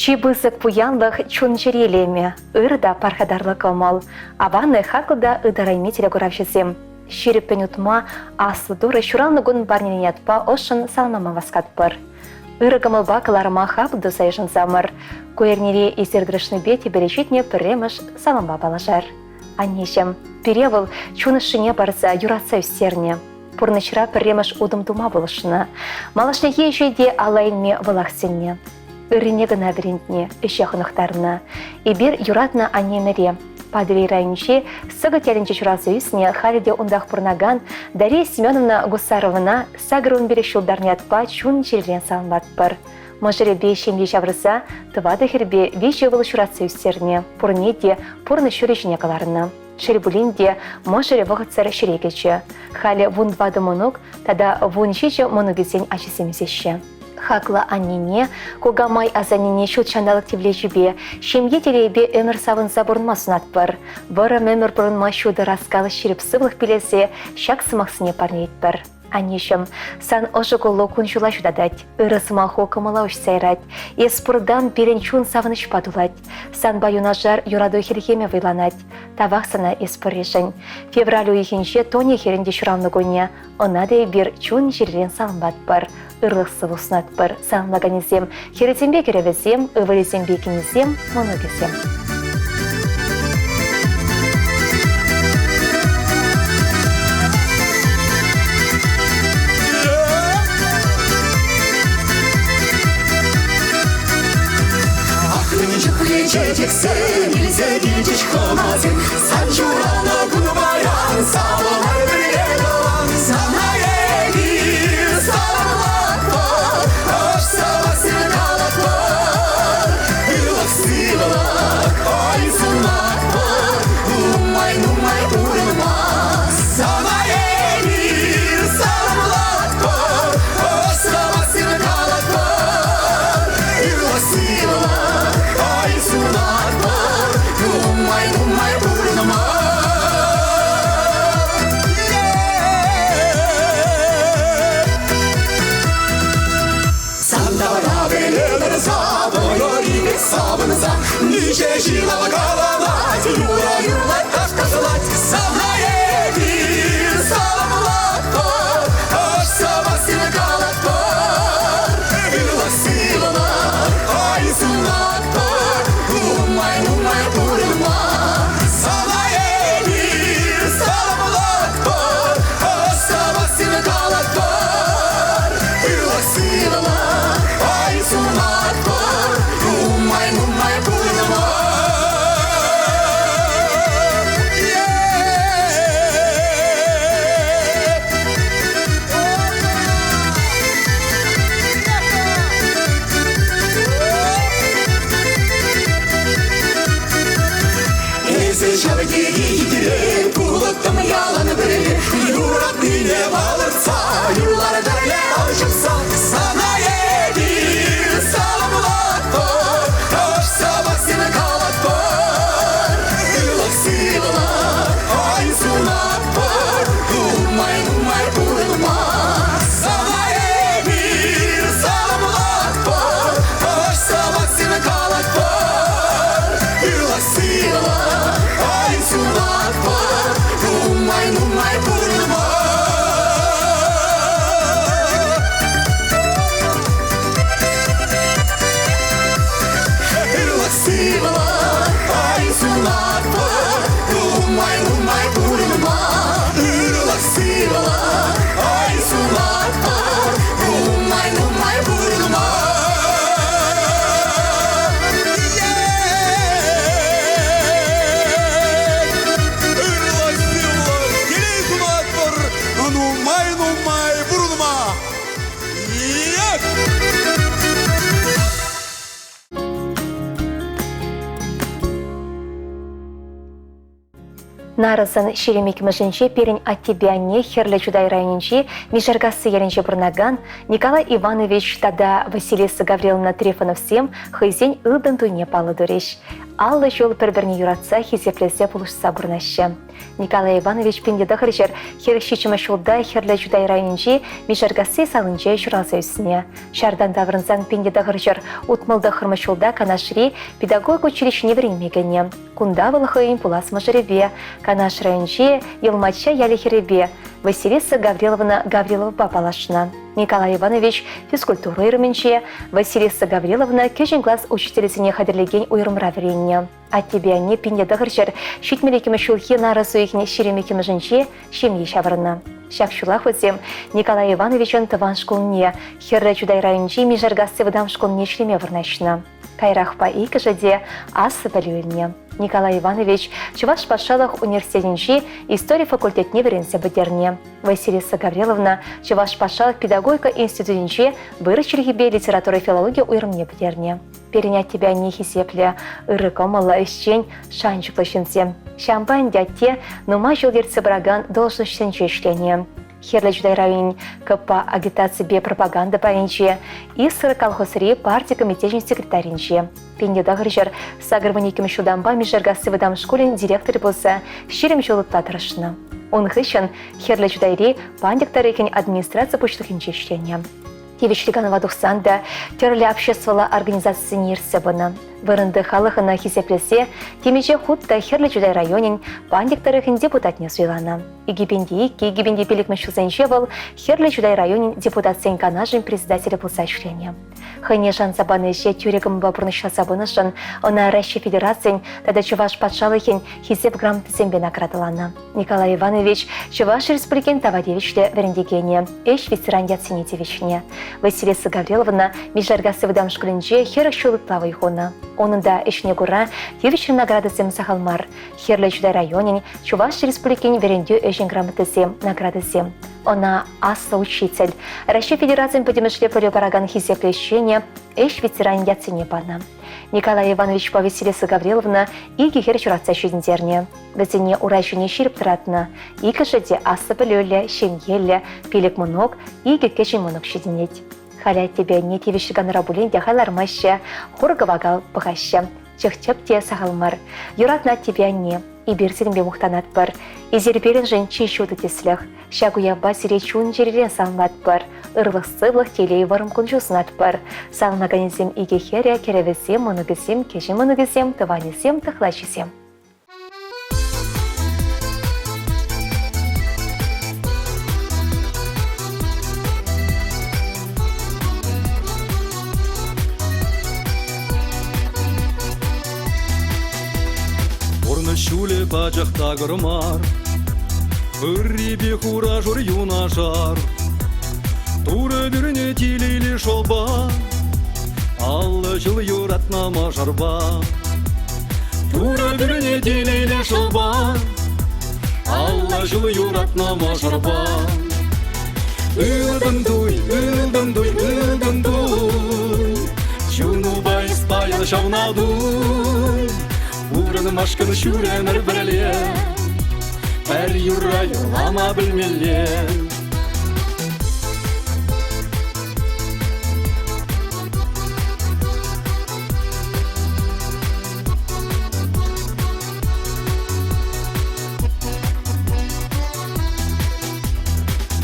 Чи пысӑк пуянлӑх чун-чӗре илемӗ, ырӑ та пархатарлӑ кӑмӑл. Аван хаклӑ та ытарайми телекуравҫӑсем. Ҫирӗппӗн утма Аслӑ Турӑ ҫуралнӑ кун парнеленӗ ятпа ӑшшӑн саламлама васкатпӑр. Ырӑ кӑмӑлпа кӑларӑма хапӑл туса йышӑнсамӑр. Ку эрнере эсир тӑрӑшнипе тӗпеле ҫитнӗ пӗрремӗш салампа паллашар. Аннеҫӗм, пире вӑл чун ӑшшине парса юратса ӳстернӗ. Пурнӑҫра пӗрремӗш утӑм тума пулӑшнӑ. Малашнехи ӗҫе те алла илме вӑлах сӗннӗ. Ыррине кӑна вӗрентнӗ, ӗҫе хӑнӑхтарнӑ. Эпир юратнӑ аннемӗре, Патӑрьел районӗнчи Сӑкӑт ялӗнче ҫуралса ӳснӗ, халӗ те унтах пурӑнакан Дария Семеновна Гусаровӑна 85 ҫултарнӑ ятпа чун-чӗререн саламлатпӑр. Мӑшӑрӗпе ҫемье ҫавӑрса тӑватӑ хӗрпе виҫӗ ывӑл ҫуратса ӳстернӗ, пурне те пурнӑҫ ҫулӗ ҫине кӑларнӑ. Шел пулин те, мӑшӑрӗ вӑхӑтсӑр ҫӗре кӗчӗ. Халӗ 14 мӑнук тата 17 мӑнукӗсен ачисем ӳсеҫҫӗ. Хаклӑ аннене, кукамай асаннене ҫут ҫанталӑк тивлечӗпе, ҫемье телейӗпе ӗмӗр савӑнса пурӑнма сунатпӑр. Вӑрӑм ӗмӗр пурӑнма ҫутӑ раскал ҫирӗп сывлӑх пилесе ҫак сӑмахсене парнелетпӗр. Аннеҫӗм, сан ӑшӑ куллу кун-ҫула ҫутатать, ырӑ сӑмаху кӑмӑла уҫса ярать. Эс пуртан пирӗн чун савӑнӑҫпа тулать. Санпа юнашар юрату хӗлхемӗ вӑйланать. Тавах сана эс пурришӗн. Февраль уйӑхӗнче Тоня хӗрӗн те ҫуралнӑ кунне. Ӑна та эпир чун-чӗререн саламлатпӑр, ырлӑх-сывлӑх сунатпӑр. Саламлаканӗсем хӗрӗсемпе кӗрӗвӗсем, ывӑлӗсемпе кинӗсем, мӑнукӗсем. Чечексем илсе килчӗҫ хӑнасем, Сан ҫуралнӑ кун паян савӑнар пӗрле тӑван. Сана эпир саламлатпӑр, ӑш сӑмахсем калатпӑр. Ырлӑх сывлӑх, ой сунатпӑр, нумай-нумай пурӑнма. Сана эпир саламлатпӑр, ӑш сӑмахсем калатпӑр. Ырлӑх сывлӑх, ой сунатпӑр, нумай-нумай пурӑнма. Сантара пӗле тӑрса, вӑйӑри пек савӑнса, миҫе ҫын каланать, юрӑ юрлать, таш ташлать. Сана эпир саламлатпӑр, ӑш сӑмахсем калатпӑр. Ырлӑх сывлӑх, ай сунатпӑр, нумай-нумай пурӑнма. Сана эпир саламлатпӑр, ӑш сӑмахсем калатпӑр. Ырлӑх сывлӑх, ай сунатпӑр, нумай-нумай пурӑнма. Эсӗ ҫав тери хитре, пулӑттӑм ялан пӗрле, юратнине палӑртса, юрлар пӗрле ал ҫупса. Сана эпир саламлатпӑр, ӑш сӑмахсем калатпӑр. Ырлӑх сывлӑх, ай сунатпӑр, нумай-нумай пурӑнма. Сана эпир саламлатпӑр, ӑш сӑмахсем калатпӑр. Ырлӑх сывлӑх, ай сунатпӑр, нумай-нумай пурӑнма. Ырлӑх сывлӑх, ай сунатпӑр, нумай-нумай пурӑнма. Ырлӑх сывлӑх, ай сунатпӑр, нумай-нумай пурӑнма. Ырлӑх сывлӑх, телей сунатпӑр, нумай-нумай пурӑнма! Ек! Нарӑсӑн 22-мӗшӗнче пирӗн аттепе анне Хӗрлӗ Чутай районӗнчи Мишеркасси ялӗнче пурӑнакан Николай Иванович тата Василиса Гавриловна Трифоновсем хӑйсен ылтӑн туйне паллӑ турӗҫ. 50 ҫул пӗр-пӗрне юратса, хисеплесе пулӑшса пурӑнаҫҫӗ. Николай Иванович 1900 хӗрӗх ҫиччӗмӗш ҫулта Хӗрлӗ Чутай районӗнчи Мишеркасси салинче ҫуралса ӳснӗ. Ҫартан таврӑнсан 1969 ҫулта Канашри педагог училищине вӗренме кӗнӗ. Кунта вӑл хӑйӗн пулас мӑшӑрӗпе, Канаш районӗнчи Йӑлмачча ялӗ хӗрӗпе Василиса Гавриловна Гавриловӑпа паллашнӑ. Николай Иванович физкультура уйрӑмӗнче, Василиса Гавриловна кӗҫӗн класс учителӗсене хатӗрлекен уйрӑмра вӗреннӗ. Аттепе анне 1972 ҫулхи нарӑс уйӑхӗн 22-мӗшӗнче ҫемье ҫавӑрнӑ. Ҫак ҫулах вӗсем Николай Ивановичӑн тӑван шкулне, Хӗрлӗ Чутай районӗнчи Мишеркасси вӑтам шкулне ӗҫлеме вырнаҫнӑ. Каярахпа иккӗшӗ те аслӑ пӗлӳ илнӗ. Николай Иванович Чӑваш патшалӑх университетӗнчи истори факультетне вӗренсе пӗтернӗ. Василиса Гавриловна Чӑваш патшалӑх педагогика институтӗнче вырӑс чӗлхипе литература филологи уйрӑмне пӗтернӗ. Пирӗн аттепе анне хисеплӗ, ырӑ кӑмӑллӑ, ӗҫчен, шанчӑклӑ ҫынсем. Ҫавӑнпа ӗнтӗ атте нумай ҫул ертсе пыракан должноҫсенче ӗҫленӗ. Хӗрлӗ Чутай районӗн КП агитаципе пропаганда пайӗнче, Искра колхозри парти комитечӗн секретарӗнче. 1982 ҫултанпа Мишеркасси вӑтам шкулӗн директорӗ пулса 20 ҫул ытла тӑрӑшнӑ. Ун хыҫҫӑн Хӗрлӗ Чутайри Пантьӑк тӑрӑхӗн администраци пуҫлӑхӗнче ӗҫленӗ. Тивӗҫлӗ канӑва тухсан та тӗрлӗ обществӑлла организацисене ертсе пынӑ. Вырӑнти халӑх ӑна хисеплесе темиҫе хут та Хӗрлӗ Чутай районӗн Пантьӑк тӑрӑхӗн депутатне суйланӑ. 2002-2005 ҫулсенче вӑл Хӗрлӗ Чутай районӗн депутатсен канашӗн председателӗ пулса ӗҫленӗ. Хӑйне шанса панӑ ӗҫе тӳрӗ кӑмӑлпа пурнӑҫласа пынӑшӑн ӑна Раҫҫей Федерацийӗн тата Чӑваш патшалӑхӗн Хисеп грамотисемпе наградӑланӑ. Николай Иванович Чӑваш Республикин тава тивӗҫлӗ вӗрентекенӗ, ӗҫ ветеран ятсене тивӗҫнӗ. Василиса Гавриловна Мишеркасси вӑтам шкулӗнче 40 ҫул ытла вӑй хунӑ. Унӑн та ӗҫне кура тивӗҫлӗ наградӑсем сахал мар. Хӗрлӗ Чутай районӗн Чӑваш Республикин вӗрентӳ ӗҫӗн грамотисем, наградӑсем. Ӑна аслӑ учитель, Раҫҫей Федерацийӗн пӗтӗмӗшле пӗлӳ паракан хисеплӗ ӗҫченӗ, ӗҫ ветеранӗ ятсене панӑ. Николай Ивановичпа Василиса Гавриловна икӗ хӗр ҫуратса ҫитӗнтернӗ. Вӗсене ура ҫине ҫирӗп тӑратнӑ. Иккӗшӗ те аслӑ пӗлӳллӗ, ҫемьеллӗ, пилӗк мӑнук, икӗ кӗҫӗн мӑнук ҫитӗнет. Халӗ аттепе анне тивӗҫлӗ канура пулин те хайлармаҫҫӗ, хур-кӑвакал пӑхаҫҫӗ. Чӑх-чӗп те сахал мар. Юратнӑ аттепе анне, эпир сирӗнпе мухтанатпӑр. Эсир пирӗншӗн чи ҫутӑ тӗслӗх. Ҫак уявпа сире чун-чӗререн саламлатпӑр. Ырлӑх-сывлӑх, телей, вӑрӑм кун-ҫул сунатпӑр. Савӑнаканӗсем икӗ хӗрӗ, кӗрӗвӗсем, мӑнукӗсем, кӗҫӗн мӑнукӗсем, тӑванӗсем, тӑхлачисем. Пурнӑҫ ҫулӗ пачах такӑр мар, Ыррипе хура-шур юнашар. Турӑ пӳрнӗ телейлӗ шӑпа, 50 ҫул юратнӑ мӑшӑрпа. Турӑ пӳрнӗ телейлӗ шӑпа, 50 ҫул юратнӑ мӑшӑрпа. Ылтӑн туй, ылтӑн туй, ылтӑн туй, Чунупа эс паян ҫавна туй. Пурӑнмашкӑн ҫӳремӗр пӗрле, Пӗр юрра юрлама пӗлмелле.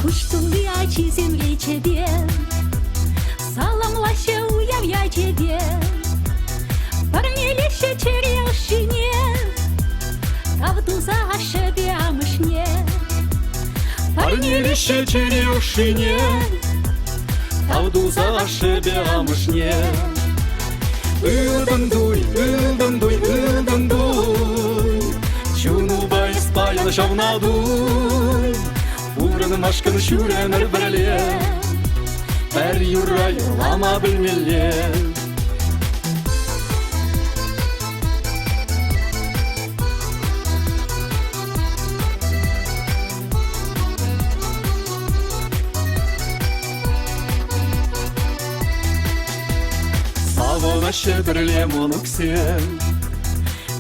Куҫ тулли ачисем речӗпе Саламлаҫҫӗ уяв ячӗпе. Парнелеҫҫӗ чӗре ӑшшине, Тав туса ашшӗпе амӑшне. Парнелеҫҫӗ чӗре ӑшшине, Тав туса ашшӗпе амӑшне. Ылтӑн туй, ылтӑн туй, ылтӑн туй, Чунупа эс паян ҫавна туй. Пурӑнмашкӑн ҫӳремӗр пӗрле, Пӗр юрра юрлама пӗлмелле. Савӑнаҫҫӗ пӗрле мӑнуксем,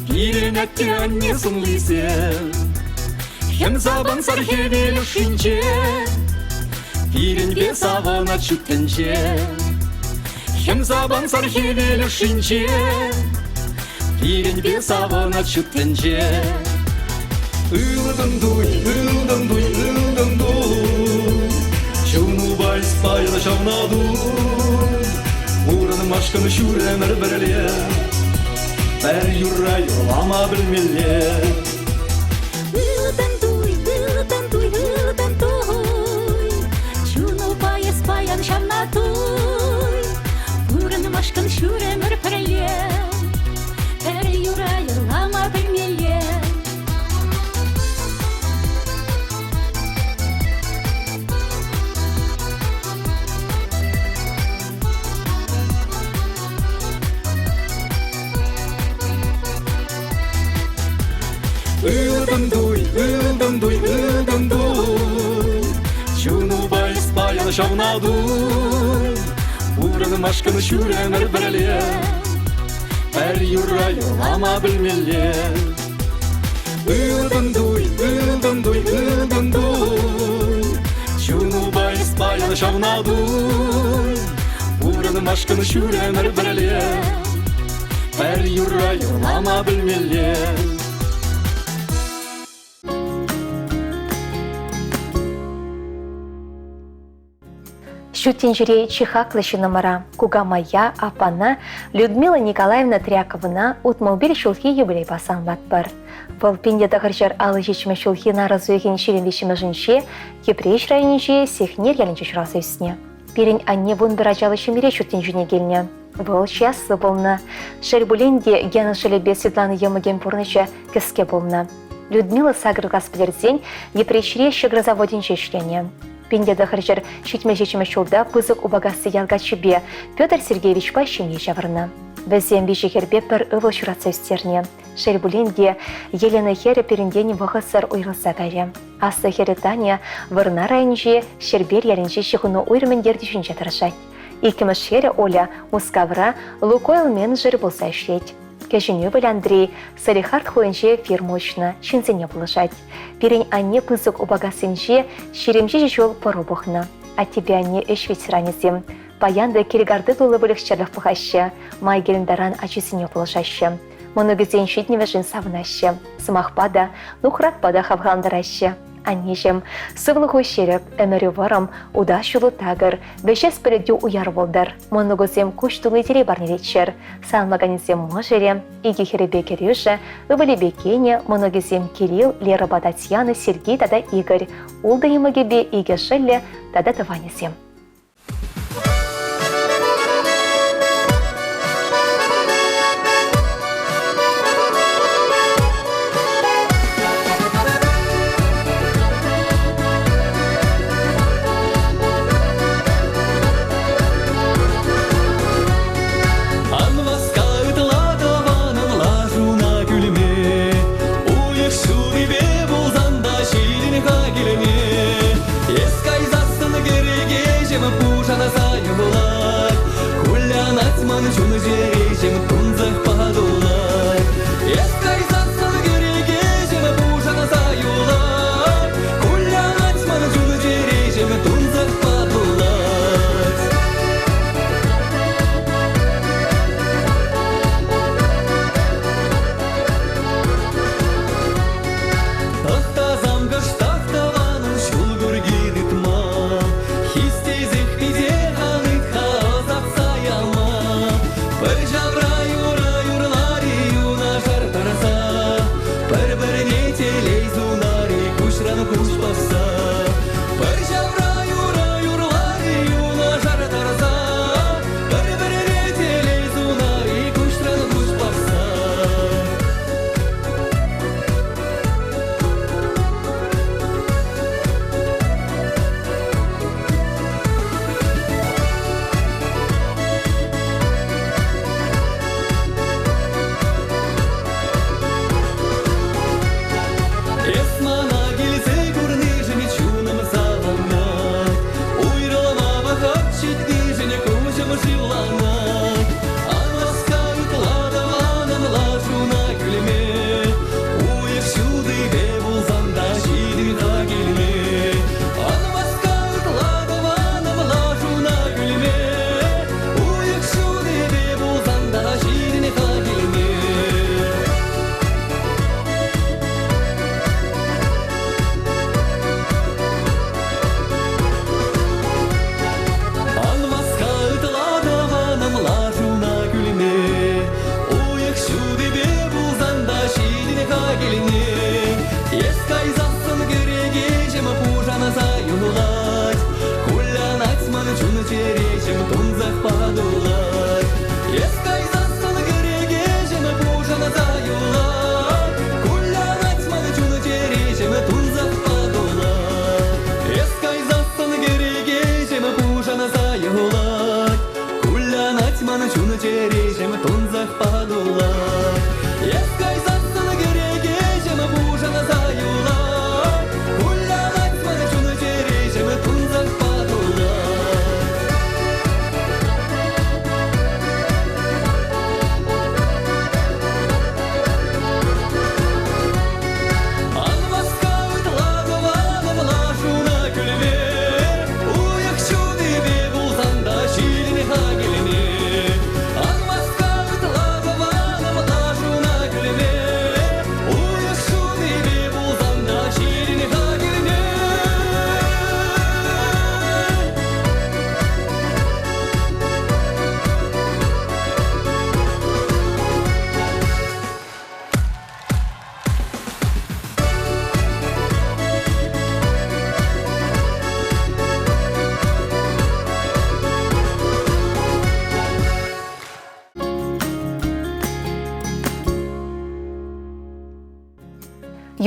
Пирӗн атте-анне сӑнлисем. Хӗм сапӑнсӑр хӗвел ӑшшинче, Пирӗнпе савӑнать ҫут тӗнче. Хӗм сапӑнсӑр хӗвел ӑшшинче, Пирӗнпе савӑнать ҫут тӗнче. Ылтӑн туй, ылтӑн туй, ылтӑн туй. Чунупа эс паян ҫавна туй. Пурӑнмашкӑн ҫур ӗмӗр пӗрле. Пӗр юрра юрлама пӗлмелле. Ылтӑн туй, ылтӑн туй, ылтӑн туй. Чунупа эс паян ҫавна туй. Пурӑнмашкӑн ҫур ӗмӗр пӗрле. Пӗр юрра юрлама пӗлмелле. Ылтӑн туй, ылтӑн туй, ылтӑн туй. Чунупа эс паян ҫавна туй. Пурӑнмашкӑн ҫур ӗмӗр пӗрле. Пӗр юрра юрлама пӗлмелле. Ылтӑн туй, ылтӑн туй, ылтӑн туй. Чунупа эс паян ҫавна туй. Пурӑнмашкӑн ҫур ӗмӗр пӗрле. Пӗр юрра юрлама пӗлмелле. Ҫут тӗнчере чи хаклӑ ҫыннӑмӑра, кукамая, аппана Людмила Николаевна Тряковӑна 65 ҫулхи юбилейпа саламлатпӑр. Вӑл 1957 ҫулхи нарӑс уйӑхӗн 23-мӗшӗнче Йӗпреҫ районӗнчи Сехнер ялӗнче ҫуралса ӳснӗ. Пирӗн анне 11 ачаллӑ ҫемьере ҫут тӗнчене килнӗ. Вӑл часлӑ пулнӑ. Шел пулин те, Гена шӑлӗпе Светлана йӑмӑкӗн пурнӑҫӗ кӗске пулнӑ. Людмила сакӑр класс пӗтерсен Йӗпреҫре ҫӑкӑр заводӗнче ӗҫленӗ. 1977 ҫулта Пысӑк Упакасси ял каччипе Петр Сергеевичпа ҫемье ҫавӑрнӑ. Вӗсем виҫӗ хӗрпе пӗр ывӑл ҫуратса ӳстернӗ. Шел пулин те, Елена хӗрӗ пирӗнтен вӑхӑтсӑр уйрӑлса кайрӗ. Аслӑ хӗрӗ Таня Вӑрнар районӗнчи Ҫӗрпел ялӗнчи ҫыхӑну уйрӑмӗн ертӳҫинче тӑрӑшать. Иккӗмӗш хӗрӗ Оля Мускавра Лукойл менеджерӗ пулса ӗҫлет. Кӗҫӗн ывӑлӗ Андрей Салехард хулинче фирма уҫнӑ, ҫынсене пулӑшать. Пирӗн анне Пысӑк Упакассинче 27 ҫул пӑру пӑхнӑ. Аттепе анне ӗҫ ветеранӗсем. Паян та кил-карти тулли выльӑх-чӗрлӗх пӑхаҫҫӗ, май килнӗ таран ачисене пулӑшаҫҫӗ. Мӑнукӗсен ҫитӗнӗвӗшӗн савӑнаҫҫӗ. Сӑмахпа та, нухратпа та хавхалантараҫҫӗ. Аннеҫӗм, сывлӑху ҫирӗп, ӗмӗрӳ вӑрӑм, утас ҫулу такӑр, вӗҫес пӗлӗтӳ уяр пултӑр. Мӑнукусем куҫ тулли телей парнелеччӗр. Саламлаканӗсем мӑшӑрӗ, икӗ хӗрӗпе кӗрӳшӗ, ывӑлӗпе кинӗ, мӑнукӗсем Кирилл, Лерӑпа Татьяна, Сергей тата Игорь, ултӑ йӑмӑкӗпе икӗ шӑллӗ тата тӑванӗсем. Ан васка ытла тӑванӑн лашуна кӳлме. Уйӑх ҫутипе пулсан та ҫитӗн-ха килме. Эс кайсассӑн кӗрекеҫӗ.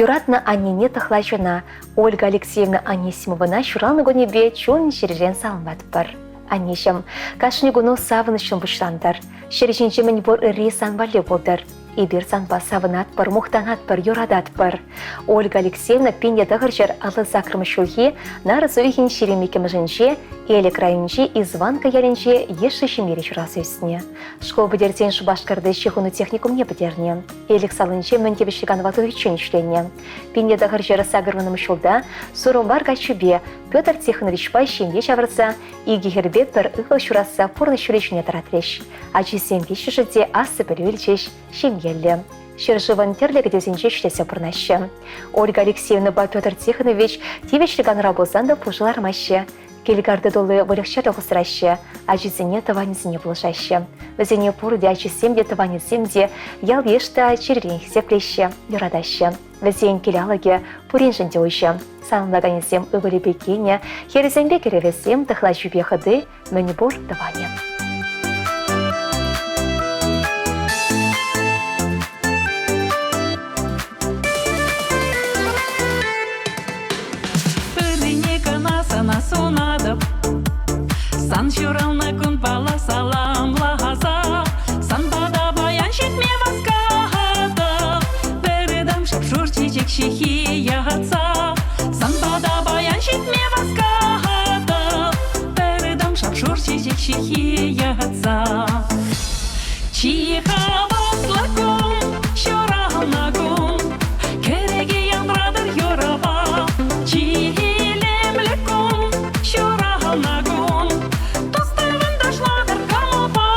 Юратнӑ аннене тӑхлачӑна Ольга Алексеевна Анисимовӑна ҫуралнӑ кунӗпе чун-чӗререн саламлатпӑр. Аннеҫӗм, кашни куну савӑнӑҫлӑн пуҫлантӑр. Ҫӗр ҫинче мӗн пур ырри сан валли пултӑр. Эпир санпа савӑнатпӑр, мухтанатпӑр, юрататпӑр. Ольга Алексеевна 1958 ҫулхи нарӑс уйӑхӗн 22-мӗшӗнче Элӗк районӗнчи Изванка ялӗнче йышлӑ ҫемьере ҫуралса ӳснӗ. Шкул пӗтерсен Шупашкарти ҫыхӑну техникумне пӗтернӗ. Элӗк салинче мӗн тивӗҫлӗ канӑва тухиччен ӗҫленӗ. 1980 ҫулта Сурӑмвар каччипе Петр Тихоновичпа ҫемье ҫавӑрса икӗ хӗрпе пӗр ывӑл ҫуратса пурнӑҫ ҫулӗ ҫине тӑратрӗҫ. Ачисем виҫҫӗшӗ те аслӑ пӗлӳ илчӗҫ, ҫемьеллӗ. Ҫӗршывӑн тӗрлӗ кӗтесӗнче ӗҫлесе пурӑнаҫҫӗ. Ольга Алексеевнӑпа Петр Тихонович тивӗҫлӗ канура пулсан та пушӑ лармаҫҫӗ. Кил карти тулли выльӑх-чӗрлӗх усраҫҫӗ, ачисене тӑванӗсене пулӑшаҫҫӗ. Вӗсене пурте ачисем те, тӑванӗсем те, ял-йыш та чӗререн хисеплеҫҫӗ, юратаҫҫӗ. Вӗсен кил алӑкӗ пуриншӗн те уҫӑ. Саламлаканӗсем ывӑлӗпе кинӗ, хӗрӗсемпе кӗрӗвӗсем, тӑхлачипе хӑти, мӗнпур тӑванӗ. Ыррине кӑна сана сунатӑп. Сан ҫуралнӑ кунпала саламласа, сан пата паян ҫитме васкатӑп. Пӗр ытам шап-шур чечек ҫыххи ятса, сан пата паян ҫитме васкатӑп. Пӗр ытам шап-шур чечек ҫыххи ятса. Чи хаваслӑ кун, ҫуралнӑ кун, кӗреке янратӑр юрӑпа. Чи илемлӗ кун, ҫуралнӑ кун, тус-тӑван ташлатӑр кӑмӑлпа.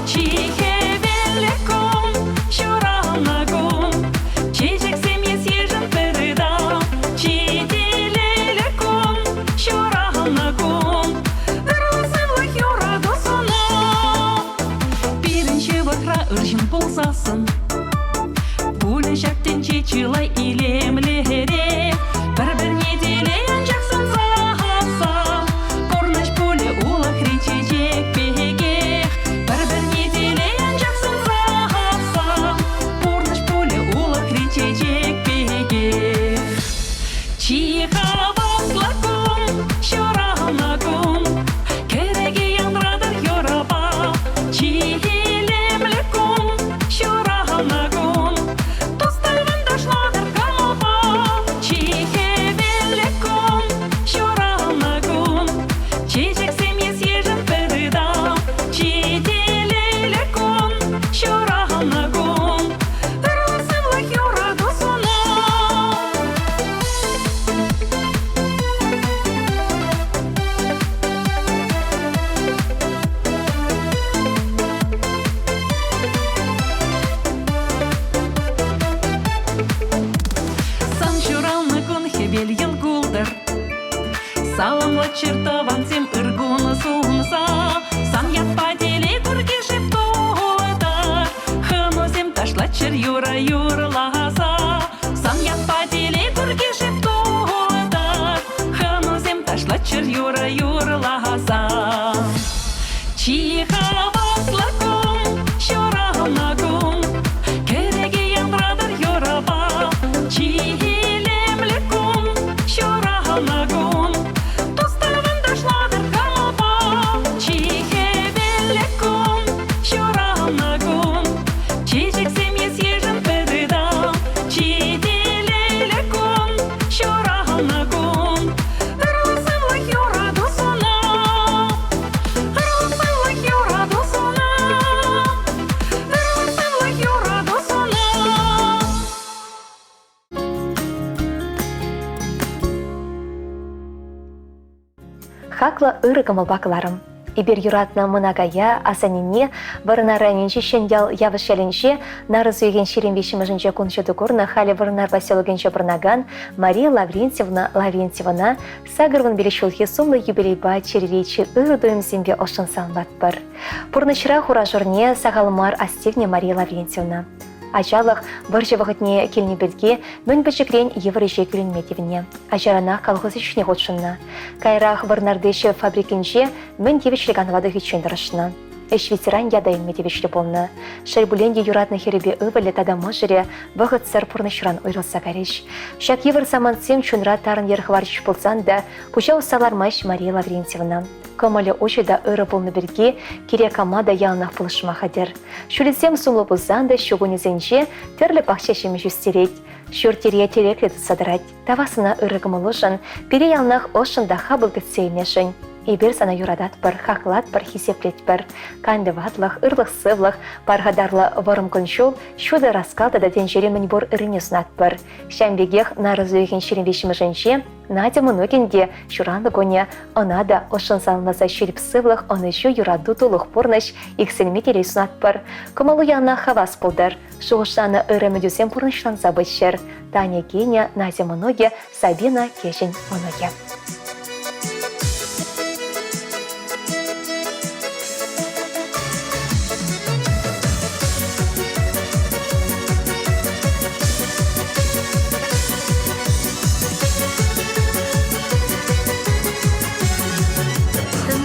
Чи хӗвеллӗ кун, ҫуралнӑ кун, чечексем эс ешӗл пӗр ытам. Чи телейлӗ кун, ҫуралнӑ кун, ырлӑх-сывлӑх юрату сана. Пирӗн ҫывӑхра ыр ҫын пулсассӑн Пулӗ ҫак тӗнче чылай илемлӗрех. Пӗр-пӗрне телей анчах сунсассӑн Пурнӑҫ пулӗ улӑхри чечек пекех. Пӗр-пӗрне телей анчах сунсассӑн Пурнӑҫ пулӗ улӑхри чечек пекех. Чи хаваслӑ кун, ҫуралнӑ кун, кӗреке янратӑр юрӑпа. Чи илемлӗ кун, ҫуралнӑ кун, тус-тӑван ташлатӑр кӑмӑлпа. Чи хӗвеллӗ кун, ҫуралнӑ кун, чечексем ес-ешӗл пӗр ытам. Чи телейлӗ кун, ҫуралнӑ кун, ырлӑх-сывлӑх юрату сунам. Сан ҫуралнӑ кун хӗвел йӑл култӑр. Саламлаччӑр тӑвансем ыр кун сунса. Сан ятпа телей курки шеп тултӑр. Хӑнусем ташлаччӑр юрӑ юрласа. Сан ятпа телей курки шеп тултӑр. Хӑнусем ташлаччӑр юрӑ юрласа. Чи хаваслӑ кун, ҫуралнӑ кун, кӗреке янратӑр юрӑпа. Чи илемлӗ кун, ҫуралнӑ кун, тус-тӑван ташлатӑр кӑмӑлпа. Чи хӗвеллӗ кун, ҫуралнӑ кун, чечексем ес-ешӗл пӗр ытам. Чи телейлӗ кун, ҫуралнӑ кун, ырлӑх-сывлӑх юрату сунам. Ырлӑх-сывлӑх юрату сунам. Ырлӑх-сывлӑх юрату сунам. Хаклӑ ырӑ кӑмӑлпа кӑларӑм. Эпир юратнӑ мӑнакая, асаннене Вӑрнар районӗнчи Ҫӗньял Явӑш ялӗнче нарӑс уйӑхӗн 23-мӗшӗнче кун ҫути курнӑ халӗ Вӑрнар поселокӗнче пурӑнакан Мария Лаврентьевна Лаврентьевӑна 85 ҫулхи сумлӑ юбилейпа чӗрери чи ырӑ туйӑмсемпе ӑшшӑн саламлатпӑр. Пурнӑҫра хура-шурне сахал мар астивнӗ Мария Лаврентьевна. Ачалӑх вӑрҫӑ вӑхӑтне килнӗ пирки мӗн пӗчӗкрен йывӑр ӗҫе кӳлӗнме тивнӗ. Ачаранах колхоз ӗҫне хутшӑннӑ. Каярах Вӑрнарти ҫӗр фабрикинче мӗн тивӗҫлӗ канӑва тухиччен тӑрӑшнӑ. Ӗҫ ветеран ята илме тивӗҫлӗ пулнӑ. Шел пулин те юратнӑ хӗрӗпе ывӑлӗ тата мӑшӑрӗ вӑхӑтсӑр пурнӑҫран уйрӑлса кайрӗҫ. Ҫак йывӑр самантсем чунра тарӑн йӗр хӑварчӗҫ пулсан та пуҫа усса лармасть Мария Лаврентьевна. Кӑмӑлӗ уҫӑ та ырӑ пулнӑ пирки кирек кама та яланах пулӑшма хатӗр. Ҫулӗсем сумлӑ пулсан та ҫу кунӗсенче тӗрлӗ пахча ҫимӗҫ ӳстерет. Ҫурт-йӗре тӗреклӗ тытса тӑрать. Тавах сана ырӑ кӑмӑлушӑн, пире яланах ӑшшӑн та хапӑл кӗтсе илнӗшӗн. Эпир сана юрататпӑр, хаклатпӑр, хисеплетпӗр. Канлӗ ватлӑх, ырлӑх-сывлӑх, пархатарлӑ вӑрӑм кун-ҫул, ҫутӑ раскал тата тӗнчери мӗнпур ыррине сунатпӑр. Ҫавӑн пекех нарӑс уйӑхӗн 23-мӗшӗнче Надя мӑнукӗн те ҫуралнӑ кунӗ. Ӑна та ӑшшӑн саламласа ҫирӗп сывлӑх, ӑнӑҫу, юрату, тулӑх пурнӑҫ, иксӗлми телей сунатпӑр. Кӑмӑлу яланах хавас пултӑр. Шухӑшланӑ ырӑ ӗмӗтӳсем пурнӑҫланса пыччӑр. Таня кинӗ, Надя мӑнукӗ, Сабина кӗҫӗн мӑнукӗ.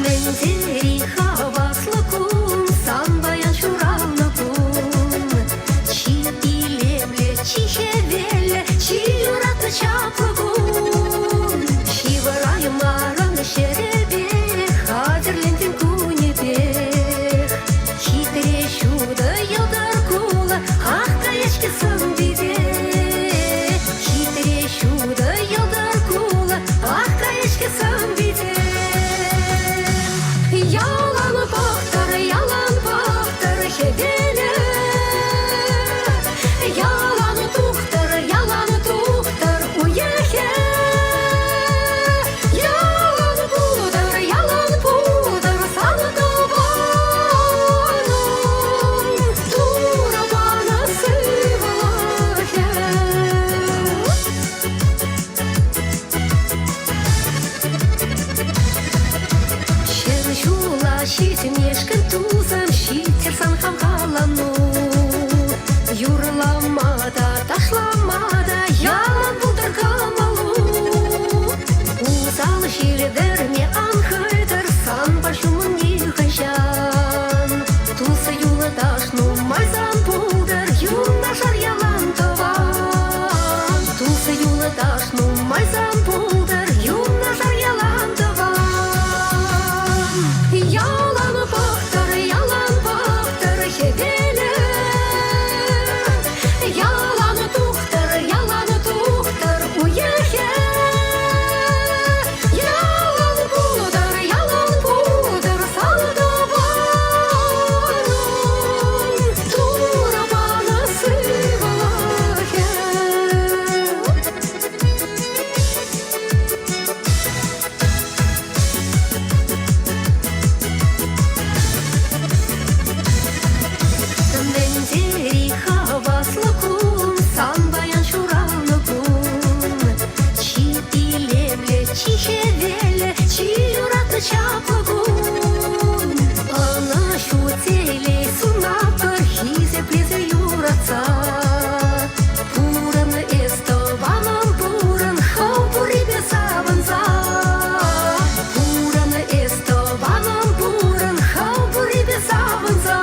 Мӗн тери хаваслӑ кун, сан паян ҫуралнӑ кун. Чи илемлӗ, чи хӗвеллӗ, чи юратнӑ чаплӑ кун. Ҫывӑраймарӑн ҫӗрӗпех, хатӗрлентӗн кунӗпех. Хитре ҫутӑ йӑлтӑр кулӑ, ах каять-ҫке сӑн-пите. Хитре ҫутӑ йӑлтӑр кулӑ, ах каять-ҫке сӑн-пите. Ялан пӑхтӑр, ялан пӑхтӑр хӗвелӗ. Ялан тухтӑр, ялан тухтӑр уйӑхӗ. Ялан пултӑр, ялан пултӑр сан тӑванӑм. Турӑ панӑ сывлӑхӗ. Ҫӗр ҫула ҫитмешкӗн тусӑм ҫиттӗр сан хавхалану. Юрлама та, ташлама та ялан пултӑр кӑмӑлу. Усал ҫил-вӗрме ан хӑйтӑр санпа ҫумӑн нихӑҫан. Тус-юлташ нумай сан пултӑр, юнашар ялан тӑван. Тус-юлташ нумай сан пултӑр, юнашар ялан тӑван. Ялан пӑхтӑр, ялан пӑхтӑр хӗвелӗ. Ялан тухтӑр, ялан тухтӑр уйӑхӗ. Ялан пултӑр, ялан пултӑр сан тӑванӑм. Турӑ панӑ сывлӑхӗ. Мӗн тери хаваслӑ кун, сан паян ҫуралнӑ кун. Чи илемлӗ, чи хӗвеллӗ, чи юратнӑ чаплӑ кун. Ӑнӑҫу, телей сунатпӑр хисеплесе юратса. Пурӑн эс, тӑванӑм, пурӑн, хӑв пуррипе савӑнса. Пурӑн эс, тӑванӑм, пурӑн, хӑв пуррипе савӑнса.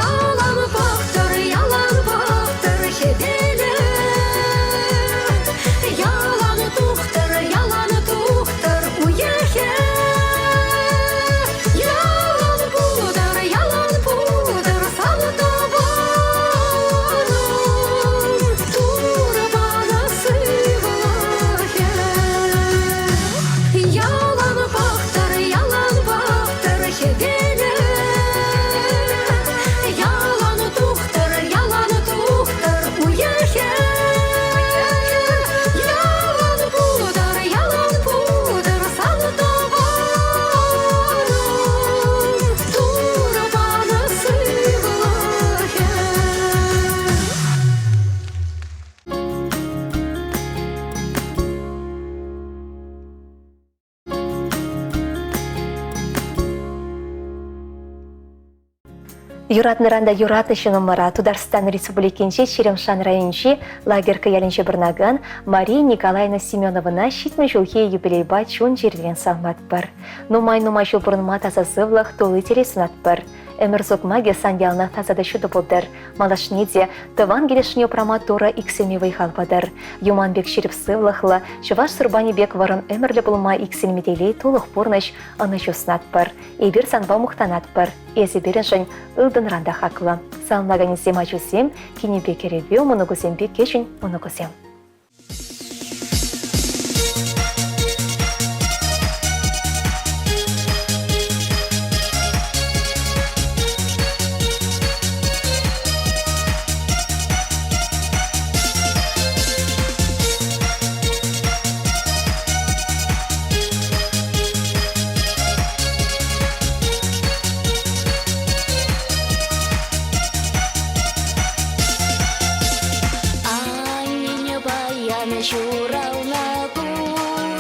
Ялан пӑхтӑр, ялан пӑхтӑр хӗвелӗ. Ялан тухтӑр, Юратнӑран та юратнӑ ҫыннӑмӑра Тутарстан Республикинчи Черемшан районӗнчи Лагерка ялӗнче пурӑнакан Мария Николаевна Семеновӑна 70 ҫулхи юбилейпа чун-чӗререн саламлатпӑр. Нумай-нумай ҫул пурӑнма таса сывлӑх, тулли телей сунатпӑр. Ӗмӗр сукмакӗ сан яланах таса та ҫутӑ пултӑр. Малашне те тӑван килӗшне упрама Турӑ иксӗлми вӑй-хал патӑр. Юман пек ҫирӗп сывлӑхлӑ, чӑваш сурпанӗ пек вӑрӑм ӗмӗрлӗ пулма иксӗлми телей, тулӑх пурнӑҫ, ӑнӑҫу сунатпӑр. Эпир санпа мухтанатпӑр. Эсӗ пирӗншӗн ылтӑнран та хаклӑ. Саламлаканӗсем ачусем, кинӗпе кӗрӗвӳ, мӑнукусемпе кӗҫӗн мӑнукусем. Аннене паян ҫуралнӑ кун,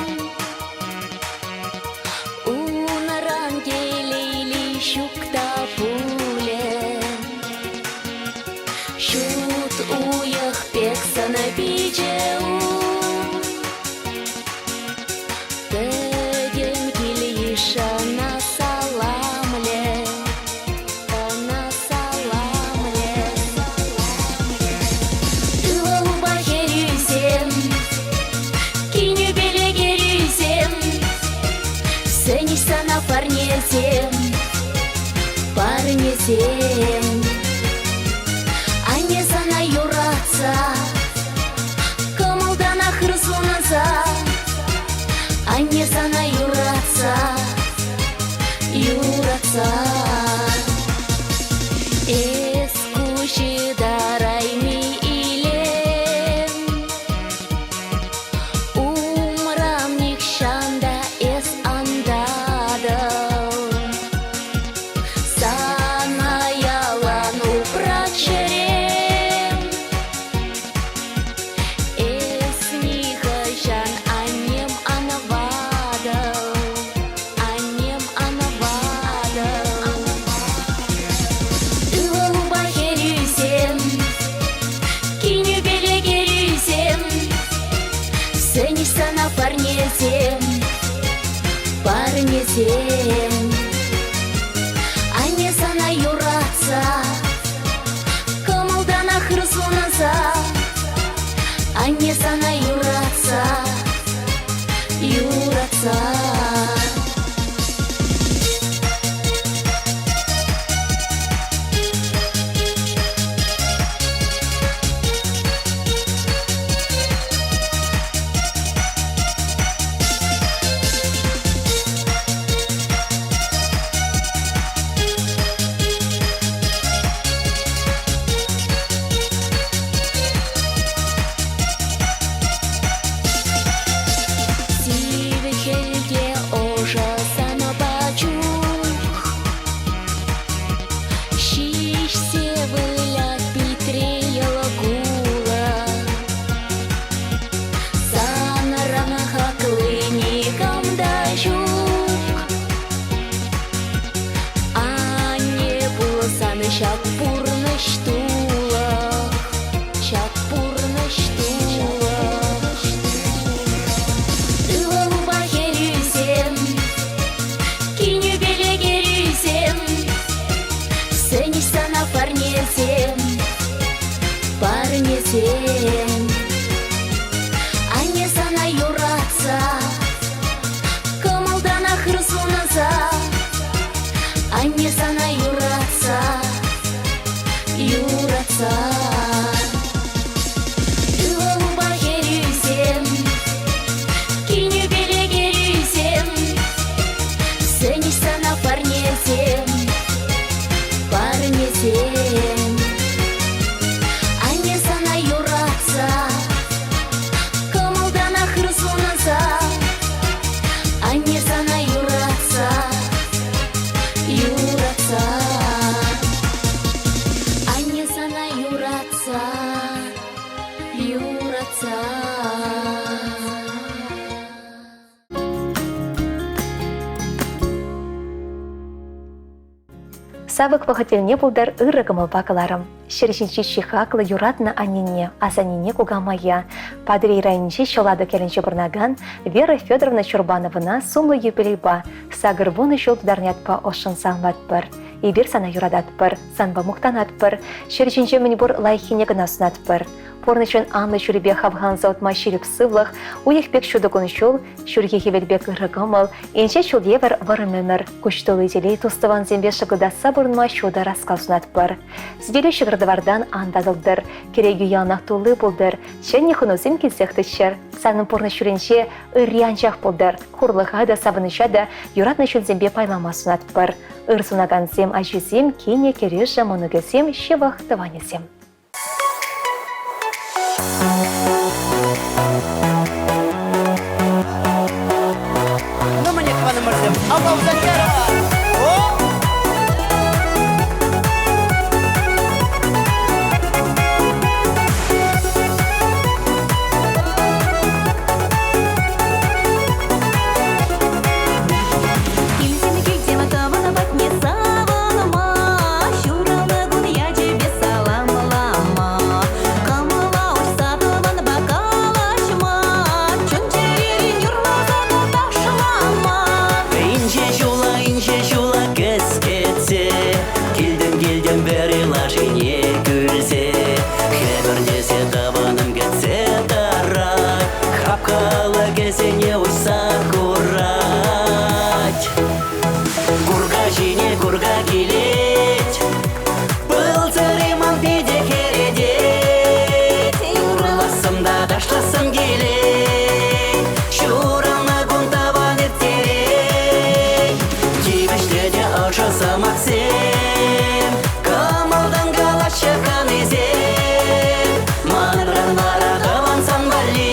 Унран телейли ҫук та пулӗ. Ҫут уйӑх пек сӑнӑ-пичӗ ун. Пӗтӗм кил-йыш ӑна саламлӗ, ӑна саламлӗ. Ывӑлупа хӗрӳсем, кинӳпеле кӗрӳсем, сӗнӗҫ сана парнесем, парнесем. Анне сана юратса Кӑмӑлтанах ырсунӑнса, Анне сана юратса, юратса. Эс куҫ ытарайми илем, Умран нихҫан та эс ан татӑл. Сана ялан упрать чӗрем. Эс нихӑҫан аннем ан ватӑл, аннем ан ватӑл. Ывӑлупа хӗрӳсем, кинӳпеле кӗрӳсем, сӗнӗҫ сана парнесем, парнесем. Анне сана юратса Кӑмӑлтанах ырсунӑнса, Анне сана юратса, юратса. Сивӗ хӗлте ӑшӑ санӑпа чух Ҫиҫсе вылять питре йӑл кулӑ. Санран хакли никам та ҫук. Анне пулсан ҫак пурнӑҫ тулӑх, ҫак пурнӑҫ тулӑх. Ывӑлупа хӗрӳсем, кинӳпеле кӗрӳсем, сӗнӗҫ сана парнесем, парнесем. Анне сана юратса Кӑмӑлтанах ырсунӑнса, Анне сана юратса, юратса. Ывӑлупа хӗрӳсем, кинӳпеле кӗрӳсем, Сӗнӗҫ сана парнесем, парнесем. Анне сана юратса Кӑмӑлтанах ырсунӑнса, Анне сана юратса, юратса. Савӑк вӑхӑт тӗлне пултӑр ырӑ кӑмӑлпа кӑларӑм. Ҫӗр ҫинчи чи хаклӑ юратнӑ аннене, асаннене кукамая, Патӑрьел районӗнчи Ҫӑлатӑк ялӗнче пурӑнакан Вера Федоровна Чурбановӑна сумлӑ юбилейпа 80 ҫул тутарнӑ ятпа ӑшшӑн саламлатпӑр. Эпир сана юрататпӑр, санпа мухтанатпӑр, ҫӗр ҫинче мӗнпур лайӑххине кӑна сунатпӑр. Пурнӑҫӑн анлӑ ҫулӗпе хавхаланса утма ҫирӗп сывлӑх, уйӑх пек ҫутӑ кун-ҫул, ҫурхи хӗвел пек ырӑ кӑмӑл, инҫе ҫул евӗр вӑрӑм ӗмӗр, куҫ тулли телей тус-тӑвансемпе шӑкӑлтатса пурӑнма ҫутӑ раскал сунатпӑр. Сӗтеле ҫӑкӑр-тӑвартан ан татӑлтӑр, кӗрекӳ яланах тулли пултӑр, ҫӗнӗ хӑнусем килсех тӑччӑр. Санӑн пурнӑҫ ҫулӗнче ырри анчах пултӑр, хурлӑха та, савӑнӑҫа та юратнӑ ҫынсемпе пайлама сунатпӑр. Ыр сунакансем ачисем, кинӗ, кӗрӳшӗ, мӑнукӗсем, ҫывӑх тӑванӗсем. Ну, мӗне тӑванӑмӑрсем, алла О! Килсем, килсем, тӑван патне савӑнма, ҫуралнӑ кун ячӗпе саламлама, кӑмӑла уҫса тӑванпа калаҫма, чун-чӗререн юрласа та ташлама. Инҫе ҫула, инҫе ҫула кӗскетсе, килтӗм, килтӗм вӗри лашине кӳлсе, хӗпӗртесе тӑванӑм кӗтсе тӑрать, хапха алӑкӗсене уҫса хурать. Курка ҫине курка килет, пыл сӑри ман питӗ хӗретет. Юрлассӑм та ташлассӑм килет, ҫуралнӑ кун тӑван ирттерет. Тивӗҫлӗ те ӑшӑ сӑмахсем, кӑмӑлтан калаҫҫӗ хӑнисем. Манран вара тӑван сан валли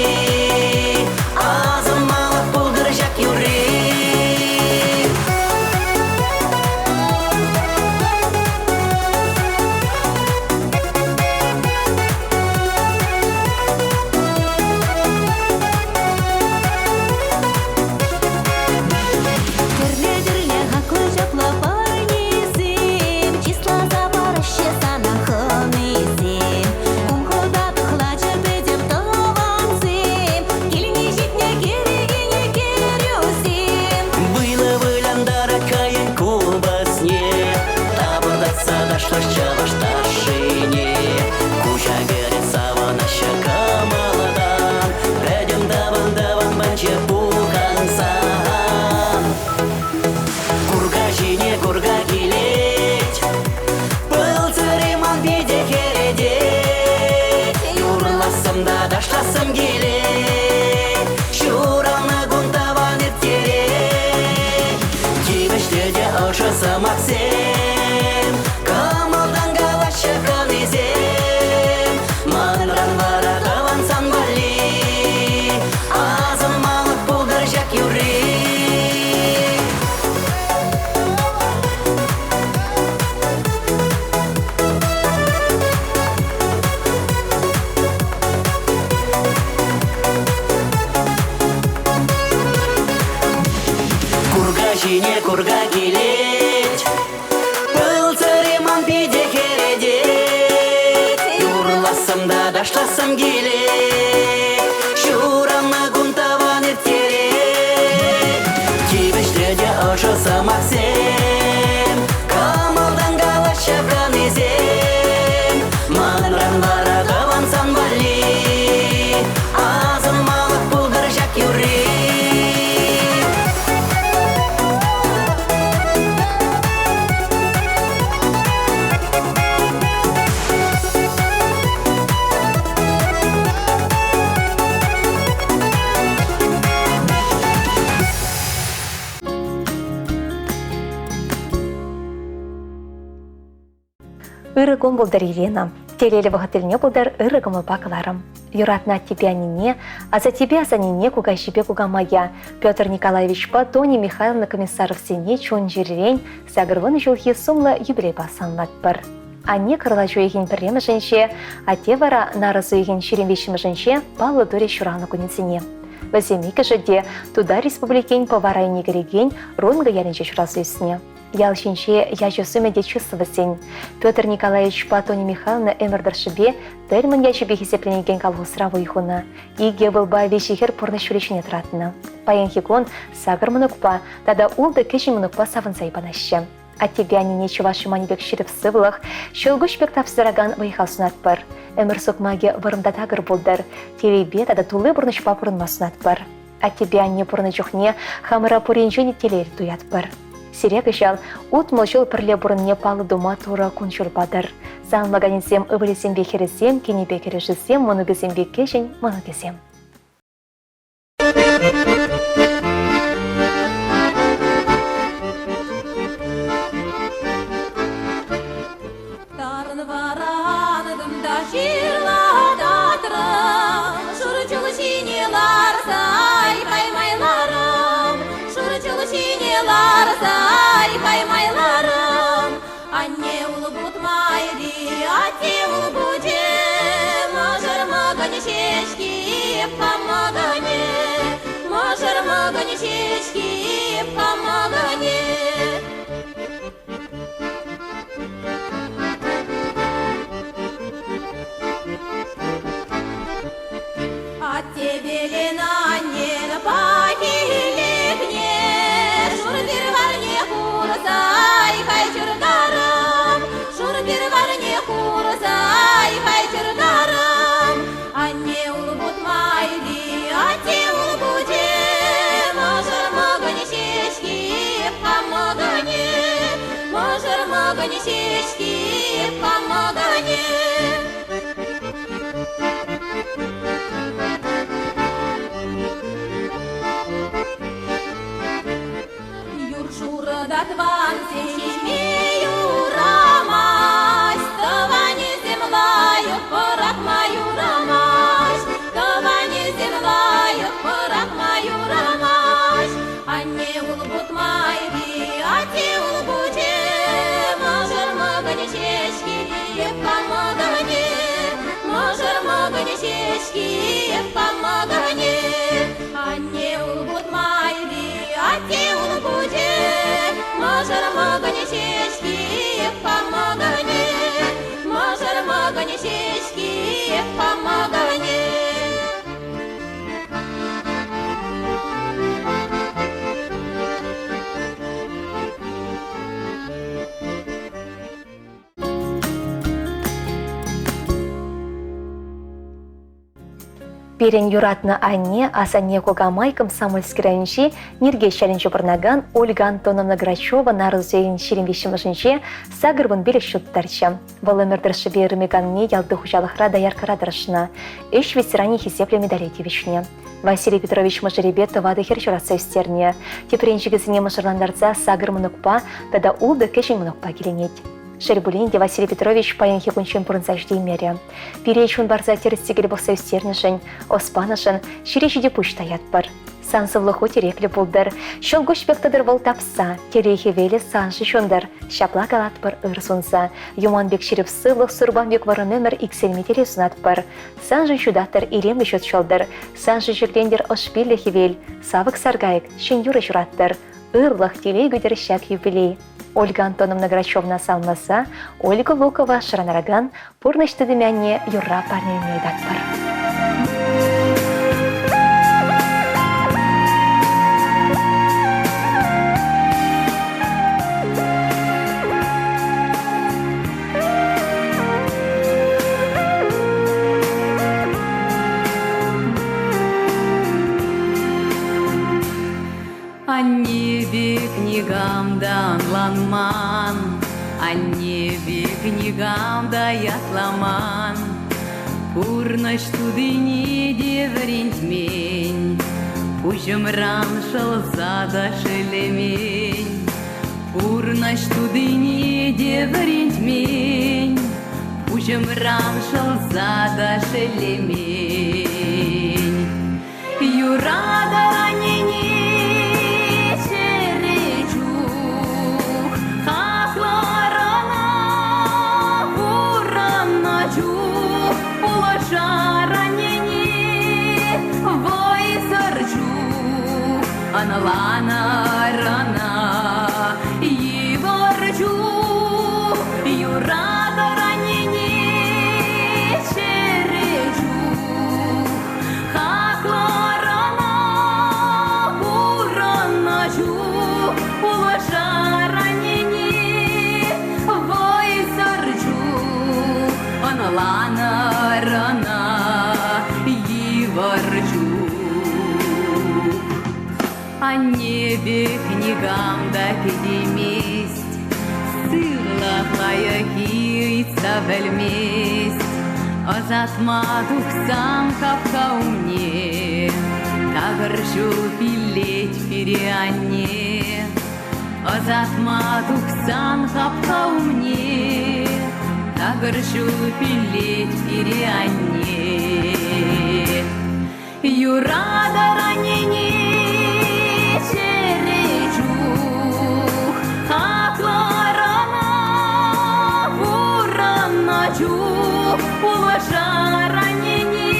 асӑнмалӑх пултӑр ҫак юрри. Тӗрлӗ-тӗрлӗ хаклӑ ҫапла парнесем чысласа параҫҫӗ сана хӑнисем. Кум-хӑта тӑхлачӑ пӗтӗм тӑвансем, килне ҫитнӗ кӗрекене кӗрӳсем. Вылӑ вылянтарать хӑйӗн купӑсне, тапӑртатса ташлать чӑваш ташшине. Куҫа кӗрет савӑнаҫҫӗ кӑмӑлтан, пӗтӗм тӑван-тӑван панчӗ пухӑнсан. Курка ҫине курка килет, пыл сӑри ман питӗ хӗретет. Юрлассӑм та ташлассӑм килет, ҫуралнӑ кун тӑван ирттерет. Тивӗҫлӗ те ӑшӑ сӑмахсем, кӑмӑлтан калаҫҫӗ хӑнисем. Манран вара тӑван сан валли асӑнмалӑх пултӑр ҫак юрри. Курка ҫине курка килет, пыл сӑри ман питӗ хӗретет. Юрлассӑм та ташлассӑм килет, ҫуралнӑ кун тӑван ирттерет. Тивӗҫлӗ те ӑшӑ сӑмахсем, кӑмӑлтан калаҫҫӗ хӑнисем. Манран вара тӑван сан валли асӑнмалӑх пултӑр ҫак юрри. Ырӑ кун пултӑр, Елена. Телейлӗ вӑхӑт тӗлне пултӑр, ырӑ кӑмӑлпа кӑларӑм. Юратнӑ аттепе аннене, асаттепе асаннене, кукаҫипе кукамая, Петр Николаевичпа Тоня Михайловна Комиссаровсене чун-чӗререн 80 ҫулхи сумлӑ юбилейпа саламлатпӑр. Анне кӑрлач уйӑхӗн пӗрремӗшӗнче, атте вара нарӑс уйӑхӗн 23-мӗшӗнче паллӑ турӗ ҫуралнӑ кунӗсене. Вӗсем иккӗшӗ те Тутар Республикин Пӑва районне кӗрекен Рункӑ ялӗнче ҫуралса ӳснӗ. Ял ҫинче ячӗ-сумӗ те чыслӑ вӗсен. Петр Николаевичпа Тоня Михайловна ӗмӗр тӑршшӗпе Тельман ячӗпе хисепленекен колхозра вӑй хунӑ. Икӗ ывӑлпа виҫӗ хӗр пурнӑҫ ҫулӗ ҫине тӑратнӑ. Паянхи кун сакӑр мӑнукпа тата ултӑ кӗҫӗн мӑнукпа савӑнса йӑпанаҫҫӗ. Аттепе аннене чӑваш юманӗ пек ҫирӗп сывлӑх, ҫӑлкуҫ пек тапса тӑракан вӑй-хал сунатпӑр. Ӗмӗр сукмакӗ вӑрӑм та такӑр пултӑр, телейпе тата тулли пурнӑҫпа пурӑнма сунатпӑр. Аттепе анне пурӑннӑ чухне хамӑра пуринчен телейлӗ туятпӑр. Сире кӑҫал 60 ҫул пӗрле пурӑннине паллӑ тума Турӑ кун-ҫул патӑр. Саламлаканӗсем ывӑлӗсемпе хӗрӗсем, кинӗпе кӗрӗшӗсем, мӑнукӗсемпе кӗҫӗн мӑнукӗсем. Тарӑн варантӑм та ҫырла татрӑм, шур чул ҫине ларса ай майларӑм, шур чул ҫине ларса ай майларӑм. Анне улпут майри, атте улпучӗ, мӑшӑр мӑкӑнь ҫеҫки хамӑкӑнӗ, мӑшӑр мӑкӑнь ҫеҫки хамӑкӑнӗ. Аттепелен аннен пахилӗхне шур пир варне хурса хай чӑркарӑм, шур пир варне хурса хай чӑркарӑм. Анне улпут майри, атте улпучӗ, мӑшӑр мӑкӑнь ҫеҫки хамӑкӑнӗ, мӑшӑр мӑкӑнь ҫеҫки хамӑкӑнӗ. Юр шурӑ та тӑвансем ҫиҫме юрамасть, тӑванӗсем лайӑх пӑрахма юрамасть, тӑванӗсем лайӑх пӑрахма юрамасть. Анне улпут майри, атте улпучӗ, мӑшӑр мӑкӑнь ҫеҫки хамӑкӑнӗ, мӑшӑр мӑкӑнь ҫеҫки хамӑкӑнӗ. Анне улпут майри, атте улпучӗ, мӑшӑр мӑкӑнь ҫеҫки хамӑкӑнӗ, мӑшӑр мӑкӑнь ҫеҫки хамӑкӑнӗ. Пирӗн юратнӑ анне, асанне кукамай Комсомольски районӗнчи Нӗркеҫ ялӗнче пурӑнакан Ольга Антоновна Грачева нарӑсен 23-мӗшӗнче 85 ҫул тутарчӗ. Вӑл ӗмӗр тӑршшӗпе ырми-канми ялти хуҫалӑхра дояркӑра тӑрӑшнӑ, ӗҫ ветеранӗ хисеплӗ медале тивӗҫнӗ. Василий Петрович мӑшӑрӗпе тӑватӑ хӗр ҫуратса ӳстернӗ. Тӗпренчӗкӗсене мӑшӑрлантарса сакӑр мӑнукпа тата ултӑ кӗҫӗн мӑнукпа киленет. Шел пулин те, Василий Петрович паянхи кунччен пурӑнса ҫитеймерӗ. Пире чун парса тӗрӗс-тӗкел пӑхса ӳстернӗшӗн, ӑс панӑшӑн ҫире ҫити пуҫ таятпӑр. Сан сывлӑху тӗреклӗ пултӑр, ҫӑлкуҫ пек тӑтӑр вӑл тапса, телей хӗвелӗ саншӑн ҫунтӑр. Ҫапла калатпӑр ыр сунса. Юман пек ҫирӗп сывлӑх, сурпан пек вӑрӑм ӗмӗр иксӗлми телей сунатпӑр. Саншӑн ҫутаттӑр илемлӗ ҫут ҫӑлтӑр, саншӑн ҫӗклентӗр ӑш-пиллӗ хӗвел, савӑк саркайӑк ҫӗн юрӑ ҫураттӑр. Ырлӑх, телей кӳтӗр ҫак юбилей. Ольга Антоновна Грачевна саламласа Ольга Лукова шӑранаракан Пурнӑҫ тытӑмӗ анне юрра парнелеме ыйтатпӑр. Анне пек никам та ӑнланман, Анне пек никам та ятламан. Пурнӑҫ тутине те вӗрентмен, Пуҫӑмран шӑлса та шеллемен. Пурнӑҫ тутине те вӗрентмен, Пуҫӑмран шӑлса та шеллемен. Юратӑр аннене чӗре чух, хаклӑр ӑна пурӑннӑ чух, пулӑшар аннене вӑйсӑр. Ӑнланӑр ӑна. Йывӑр чух юратӑр аннене чӗрӗ чух. Хаклӑр ӑна пурӑннӑ чух, пулӑшар аннене вӑйсӑр чух. Ӑнланӑр ӑна йывӑр чух. Анне пек никам та кӗтеймест, Сывлӑх лайӑххи ыйтса пӗлмест. Ӑсатма тухсан хапха умне Такӑр ҫул пиллет пире анне. Ӑсатма тухсан хапха умне Такӑр ҫул пиллет пире анне. Юратӑр аннене чӗрӗ чух, хаклӑр ӑна пурӑннӑ чух, пулӑшар аннене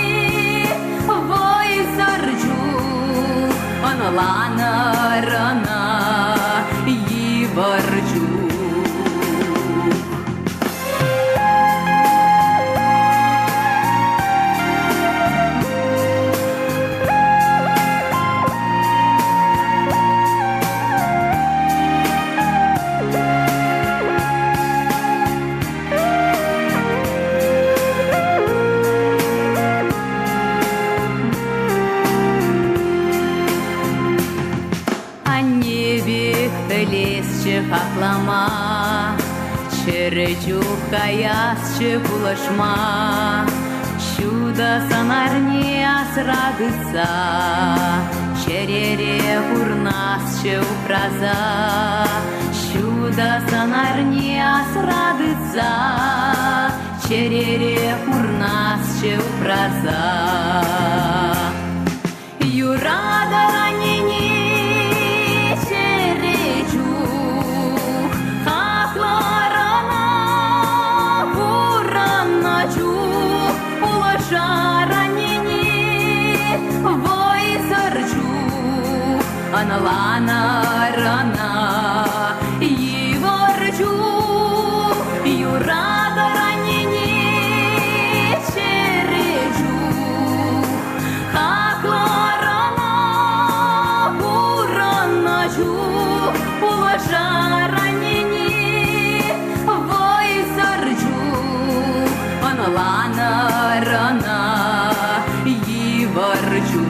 вӑйсӑр чух, ӑнланӑр ӑна йывӑр чух. Анне пек пӗлесчӗ хаклама, Чӗрӗ чух каясчӗ пулӑшма. Ҫутӑ сӑнарне асра тытса, Чӗрере пурнасчӗ упраса. Ҫутӑ сӑнарне асра тытса, Чӗрере пурнасчӗ упраса. Юратӑр аннене чӗрӗ чух, хаклӑр ӑна пурӑннӑ чух, пулӑшар аннене вӑйсӑр чух, ӑнланӑр ӑна йывӑр чух, юратӑр аннене чӗрӗ чух. Хаклӑр ӑна пурӑннӑ чух, пулӑшар аннене вӑйсӑр чух, ӑнланӑр ӑна йывӑр чух.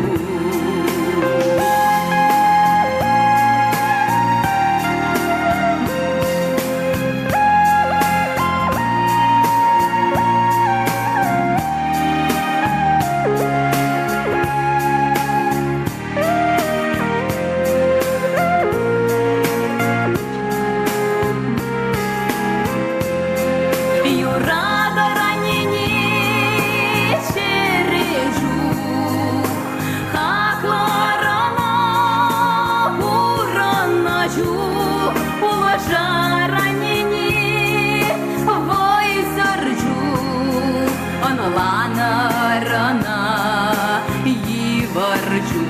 Юратӑр аннене чӗрӗ чух, хаклӑр ӑна пурӑннӑ чух, пулӑшар аннене вӑйсӑр чух, ӑнланӑр ӑна йывӑр чух.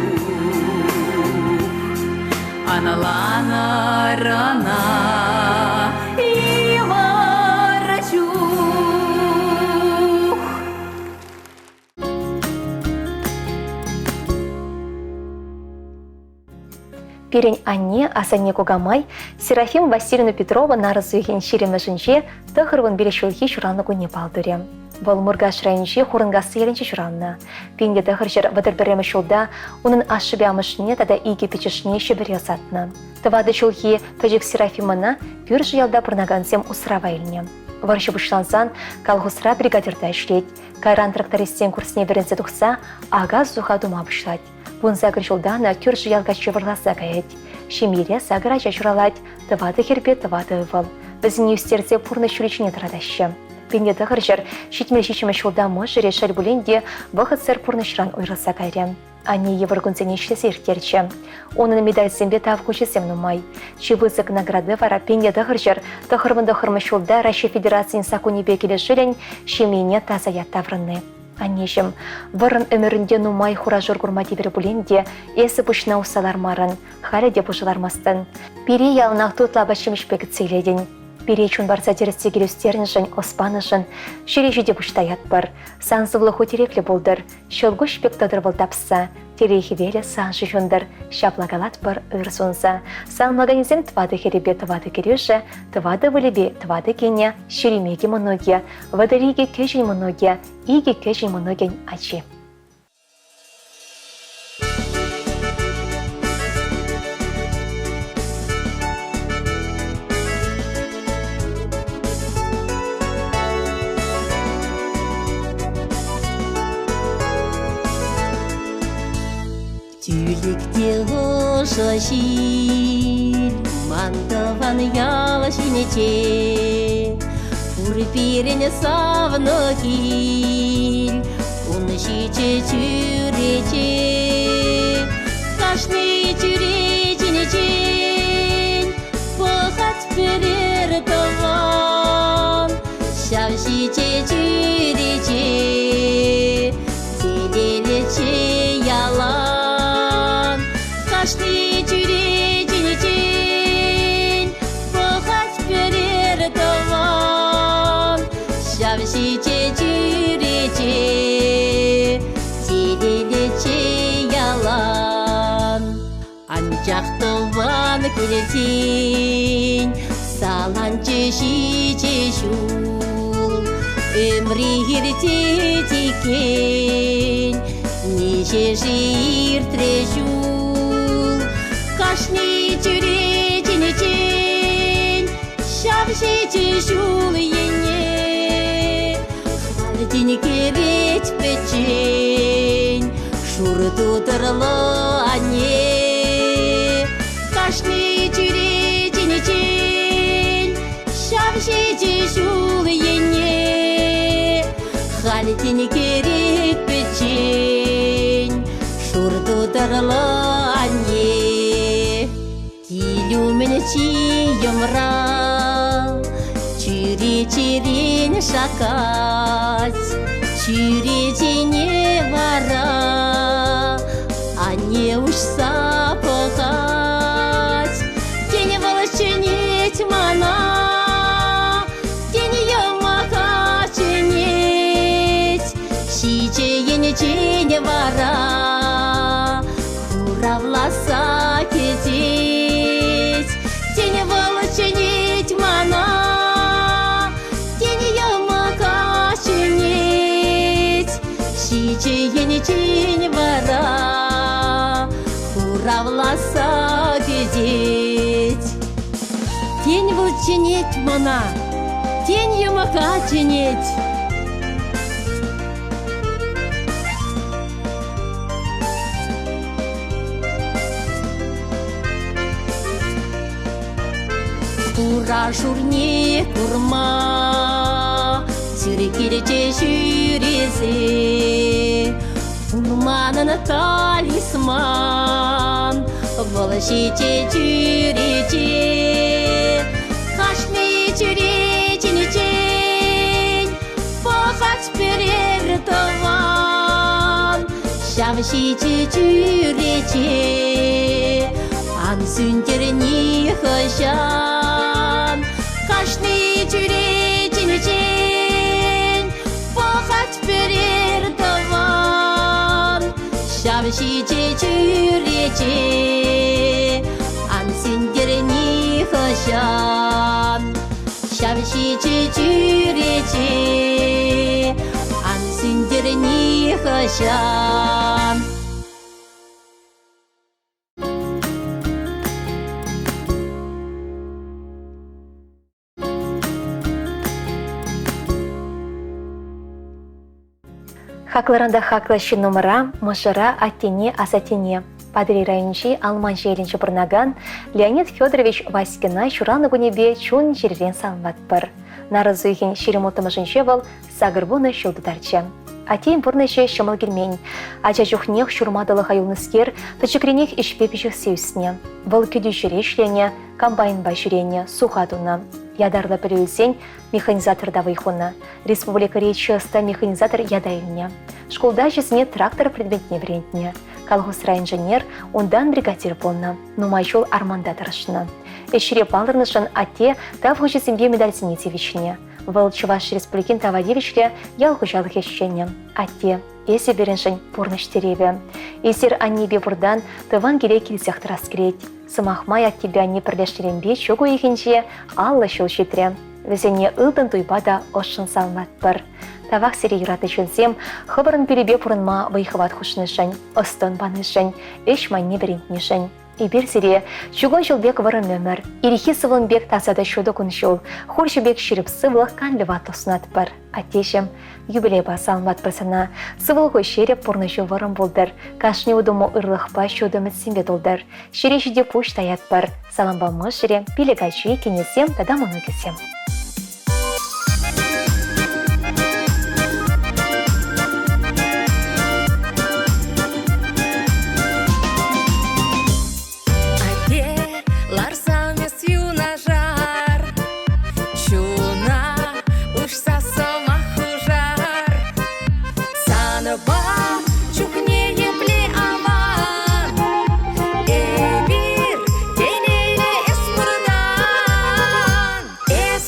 Ӑнланӑр ӑна йывӑр чух. Пирӗн анне, асанне кукамай Серафима Васильевна Петрова нарӑс уйӑхӗн ҫирӗмӗшӗнче 95 ҫулхи ҫуралнӑ кунне паллӑ Вӑл Муркаш районӗнчи Хурӑнкасси ялӗнче ҫуралнӑ. 1931 ҫулта унӑн ашшӗпе амӑшне тата икӗ пиччӗшне Ҫӗпӗре ӑсатнӑ. Тӑватӑ ҫулхи пӗчӗк Серафимӑна кӳршӗ ялта пурӑнакансем усрава илнӗ. Вӑрҫӑ пуҫлансан колхозра бригадирта ӗҫлет. Кайран трактористсен курсне вӗренсе тухса ака-суха тума пуҫлать. 18 ҫултан кӳршӗ ял каччи вӑрласа каять. Ҫемьере сакӑр ача ҫуралать, тӑватӑ хӗрпе тӑватӑ ывӑл. Вӗсене ӳстерсе пурнӑҫ ҫулӗ ҫине тӑратаҫҫӗ. 1977 ҫулта мӑшӑрӗ шел пулин те вӑхӑтсӑр пурнӑҫран уйрӑлса кайрӗ. Анне йывӑр кунсене ӗҫлесе ирттерчӗ. Унӑн медальсемпе тав хучӗсем нумай. Чи пысӑк награда вара 1999 ҫулта Раҫҫей Федерацийӗн саккунӗпе килӗшӳллӗн ҫемьене таса ят таврӑнни. Аннеҫӗм, вӑрӑм ӗмӗрӗнте нумай хура-шур курма тиврӗ пулин те, эсӗ пуҫна усса лармарӑн, халӗ те пушӑ лармастӑн. Пире яланах тутлӑ апат-ҫимӗҫпе кӗтсе илетӗн. Пире чун парса тӗрӗссе килӗштернӗшӗн, ӑс панӑшӑн ҫӗре ҫити пуҫ таятпӑр. Сан сывлӑху тӗреклӗ пултӑр, ҫӑлкуҫ пек тӑтӑр вӑл тапса, телей хӗвелӗ саншӑн ҫунтӑр, ҫапла калатпӑр ыр сунса. Саламлаканӗсем тӑватӑ хӗрӗпе тӑватӑ кӗрӳшӗ, тӑватӑ ывӑлӗпе тӑватӑ кинӗ, 22 мӑнукӗ, 32 кӗҫӗн мӑнукӗ, икӗ кӗҫӗн мӑнукӗн ачи. Тӳлек те ӑшӑ ҫил ман тӑван ял ҫинче пур пирӗн савнӑ кил ун ҫичӗ чӳрече кашни чӳречинчен пӑхать пӗрер тӑван ҫав ҫичӗ чӳрече Телейлӗччӗ ялан, кашни чӳречинчен пӑхать пӗрер тӑван. Ҫав ҫичӗ чӳрече телейлӗччӗ ялан. Анчах тӑван килсен саланчӗ ҫичӗ ҫул. Ӗмри иртет иккен, миҫе-ши иртрӗ ҫул. Кашни чӳречинчен ҫав ҫичӗ ҫул енне халь тин кӗрет пӗччен. Шур тутӑрлӑ анне кашни чӳречинчен ҫав ҫичӗ ҫул енне халь тин кӗрет пӗччен. Шур тутӑрлӑ анне кил умӗнчи йӑмра чӳречерен шаккать чӳречене вара анне уҫса пӑхать тен вӑл чӗнет мана тен йӑмӑка чӗнет ҫичӗ енчен вара Хуравласа кӗтет, тен вӑл чӗнет мана, тен йӑмӑка чӗнет. Ҫичӗ енчен вара хуравласа кӗтет. Тен вӑл чӗнет мана, тен йӑмӑка чӗнет. Хура-шурне курма тӳр килчӗ ҫӳресе. Манӑн талисман, вӑл ҫичӗ чӳрече. Кашни чӳречинчен пӑхать пӗрер тӑван. Ҫав ҫичӗ чӳрече ан сӳнтер нихӑҫан. Кашни чӳречинчен пӑхать пӗрер тӑван. Ҫав ҫичӗ чӳрече ан сӳнтер нихӑҫан. Ҫав ҫичӗ чӳрече ан сӳнтер нихӑҫан. Хаклӑран та хаклӑ ҫыннӑмӑра, мӑшӑра, аттене, асаттене Патӑрьел районӗнчи Алманчӑ ялӗнче пурӑнакан Леонид Федорович Васькина ҫуралнӑ кунӗпе чун-чӗререн саламлатпӑр. Нарӑс уйӑхӗн 26-мӗшӗнче вӑл 80 ҫул тутарчӗ. Аттен пурнӑҫӗ ҫӑмӑл килмен. Ача чухнех ҫурма тӑлӑха юлнӑскер пӗчӗкренех ӗҫпе пиҫӗхсе ӳснӗ. Вӑл кӗтӳҫӗре ӗҫленӗ, комбайнпа ҫӳренӗ, суха тунӑ. Ятарлӑ пӗлӳ илсен механизаторта вӑй хунӑ. Республикӑри чи ӑста механизатор ята илнӗ. Шкулта ачасене трактор предметне вӗрентнӗ. Колхозра инженер, унтан бригадир пулнӑ. Нумай ҫул арманта тӑрӑшнӑ. Ӗҫре палӑрнӑшӑн атте тав хучӗсемпе медальсене тивӗҫнӗ. Вӑл Чӑваш Республикин тава тивӗҫлӗ ял хуҫалӑх ӗҫченӗ. Атте, эсӗ пирӗншӗн пурнӑҫ тӗревӗ. Эсир аннепе пуртан тӑван киле килсех тӑрас килет. Сӑмах май аттепе анне пӗрлешнӗренпе чӳк уйӑхӗнче 50 ҫул ҫитрӗ. Вӗсене ылтӑн туйпа та ӑшшӑн саламлатпӑр. Тавах сире юратнӑ ҫынсем хӑвӑрӑн пилӗпе пурӑнма вӑй-хӑват хушнӑшӑн, ӑс-тӑн панишӗн, ӗҫ майне вӗрентнишӗн. Эпир сире чукун ҫул пек вӑрӑм ӗмӗр, ирхи сывлӑм пек таса та ҫутӑ кун-ҫул, хурҫӑ пек ҫирӗп сывлӑх канлӗ ватлӑх сунатпӑр. Аттеҫӗм, юбилейпа саламлатпӑр сана. Сывлӑху ҫирӗп, пурнӑҫу вӑрӑм пултӑр. Кашни утӑму ырлӑхпа, ҫутӑ ӗмӗтсемпе тултӑр. Ҫӗре ҫити пуҫ таятпӑр. Салампа мӑшӑрӗ, пилӗк ачи, кинӗсем тата мӑнукӗсем. Атте, ларсан эс юнашар, чуна уҫса сӑмах хушар. Санпа чухне епле аван, эпир телейлӗ эс пурӑнан. Эс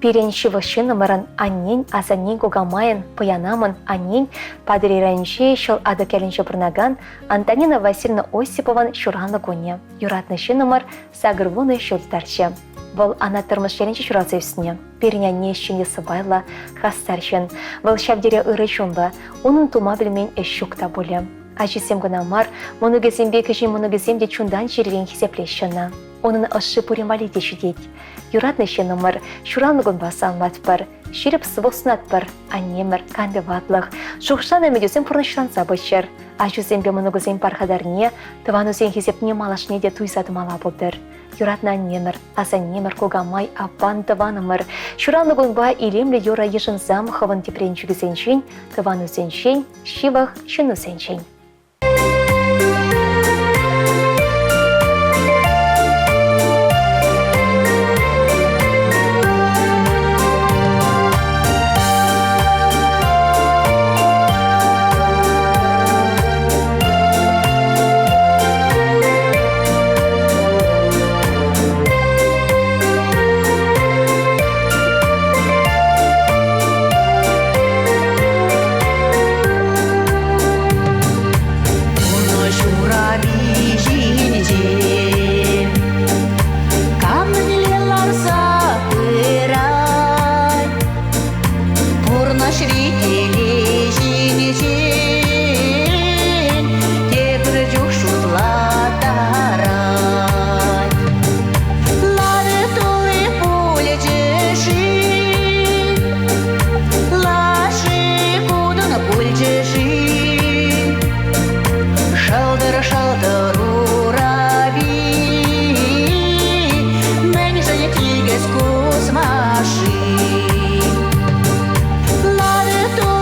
Пирӗн ҫывӑх ҫыннӑмӑрӑн, аннен, асаннен, кукамайӑн, пӑянамӑн, аннен Патӑрьел районӗнчи Ҫӑл Атӑк ялӗнче пурӑнакан Антонина Васильевна Осипован ҫуралнӑ кунӗ. Юратнӑ ҫыннӑмӑр 80 ҫул тутарчӗ. Вӑл Анат Тӑрмӑш ялӗнче ҫуралса ӳснӗ. Пирӗн анне ҫӗнӗ сӑпайлӑ, хастар ҫын. Вӑл ҫав тери ырӑ чунлӑ. Унӑн тума пӗлмен ӗҫ ҫук та пулӗ. Ачисем кӑна мар, мӑнукӗсемпе кӗҫӗн мӑнукӗсем те чунтан чӗререн хисеплеҫҫӗ ӑна. Унӑн ӑшши пурин валли те ҫитет. Юратнӑ ҫыннӑмӑр, ҫуралнӑ кунпа саламлатпӑр, ҫирӗп сывлӑх сунатпӑр, аннемӗр, канлӗ ватлӑх, шухӑшланӑ ӗмӗтӳсем пурнӑҫланса пыччӑр. Ачусемпе мӑнукусен пархатарне, тӑванусен хисепне малашне те туйса тӑмалла пултӑр. Юратнӑ аннемӗр, асаннемӗр, кукамай, аппан, тӑванӑмӑр, ҫуралнӑ кунпа илемлӗ юрӑ йышӑнсам хӑвӑн тӗпренчӗкӗсенчен, тӑванусенчен, ҫывӑх ҫыннусенчен. Пурнӑҫ урапи ҫинче кам мӗнле ларса пырать, пурнӑҫри телей ҫинчен тепӗр чух шутлаттарать. Лавӗ тулли пулчӗ-ши, лаши кутӑн пулчӗ-ши? Шалтӑр-шалтӑр урапи, мӗншӗн тикӗс кусма-ши? Лавӗ тулли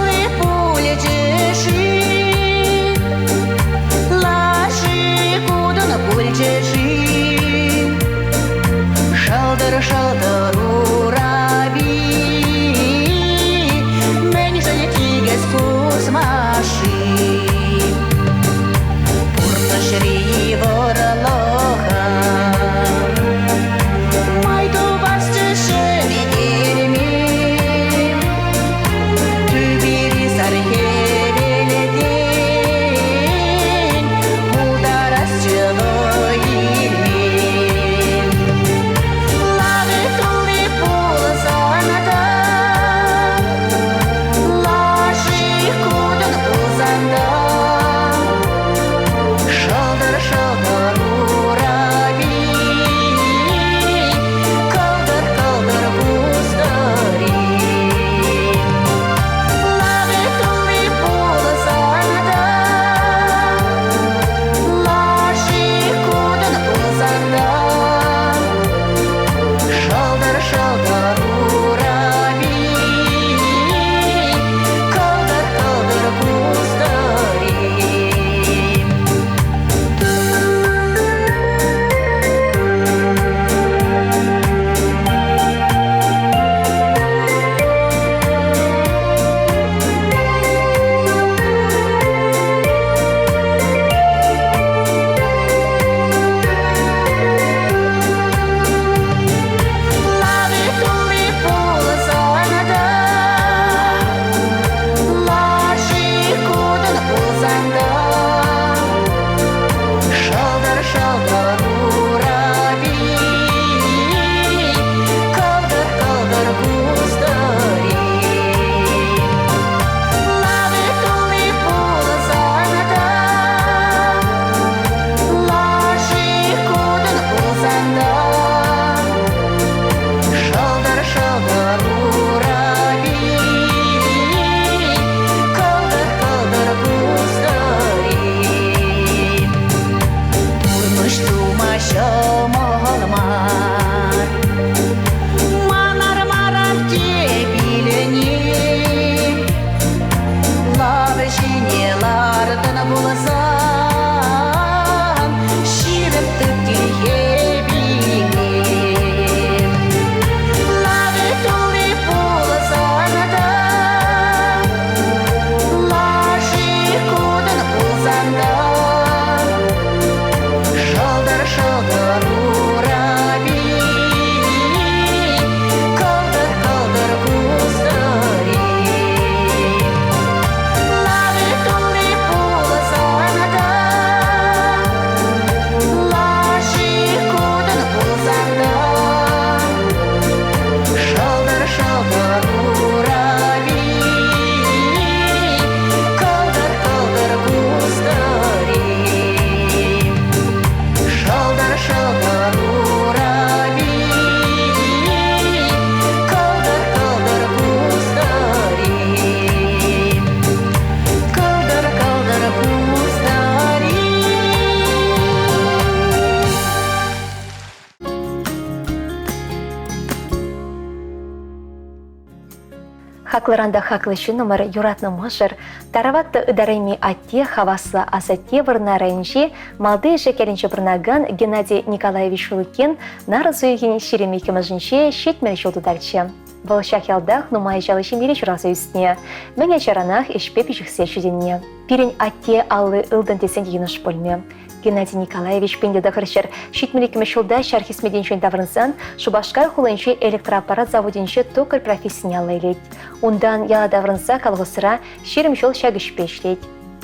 Хаклӑран та хаклӑ ҫыннӑмӑр, юратнӑ мӑшӑр, тарават та ытарайми атте, хаваслӑ асатте Вӑрнар районӗнчи Малти Ишек ялӗнче пурӑнакан Геннадий Николаевич Лукин нарӑс уйӑхӗн 22-мӗшӗнче 70 ҫул тутарчӗ. Вӑл ҫак ялтах нумай ачаллӑ ҫемьере ҫуралса ӳснӗ, мӗн ачаранах ӗҫпе пиҫӗхсе ҫитӗннӗ. Пирӗн атте алли ылтӑн тесен те йӑнӑш пулмӗ. Геннадий Николаевич 1972 ҫулта ҫар хӗсметӗнчен таврӑнсан Шупашкар хулинчи электроаппарат заводӗнче токарь профессине алла илет. Унтан яла таврӑнса колхозра 20 ҫул ҫак ӗҫпе ӗҫлет.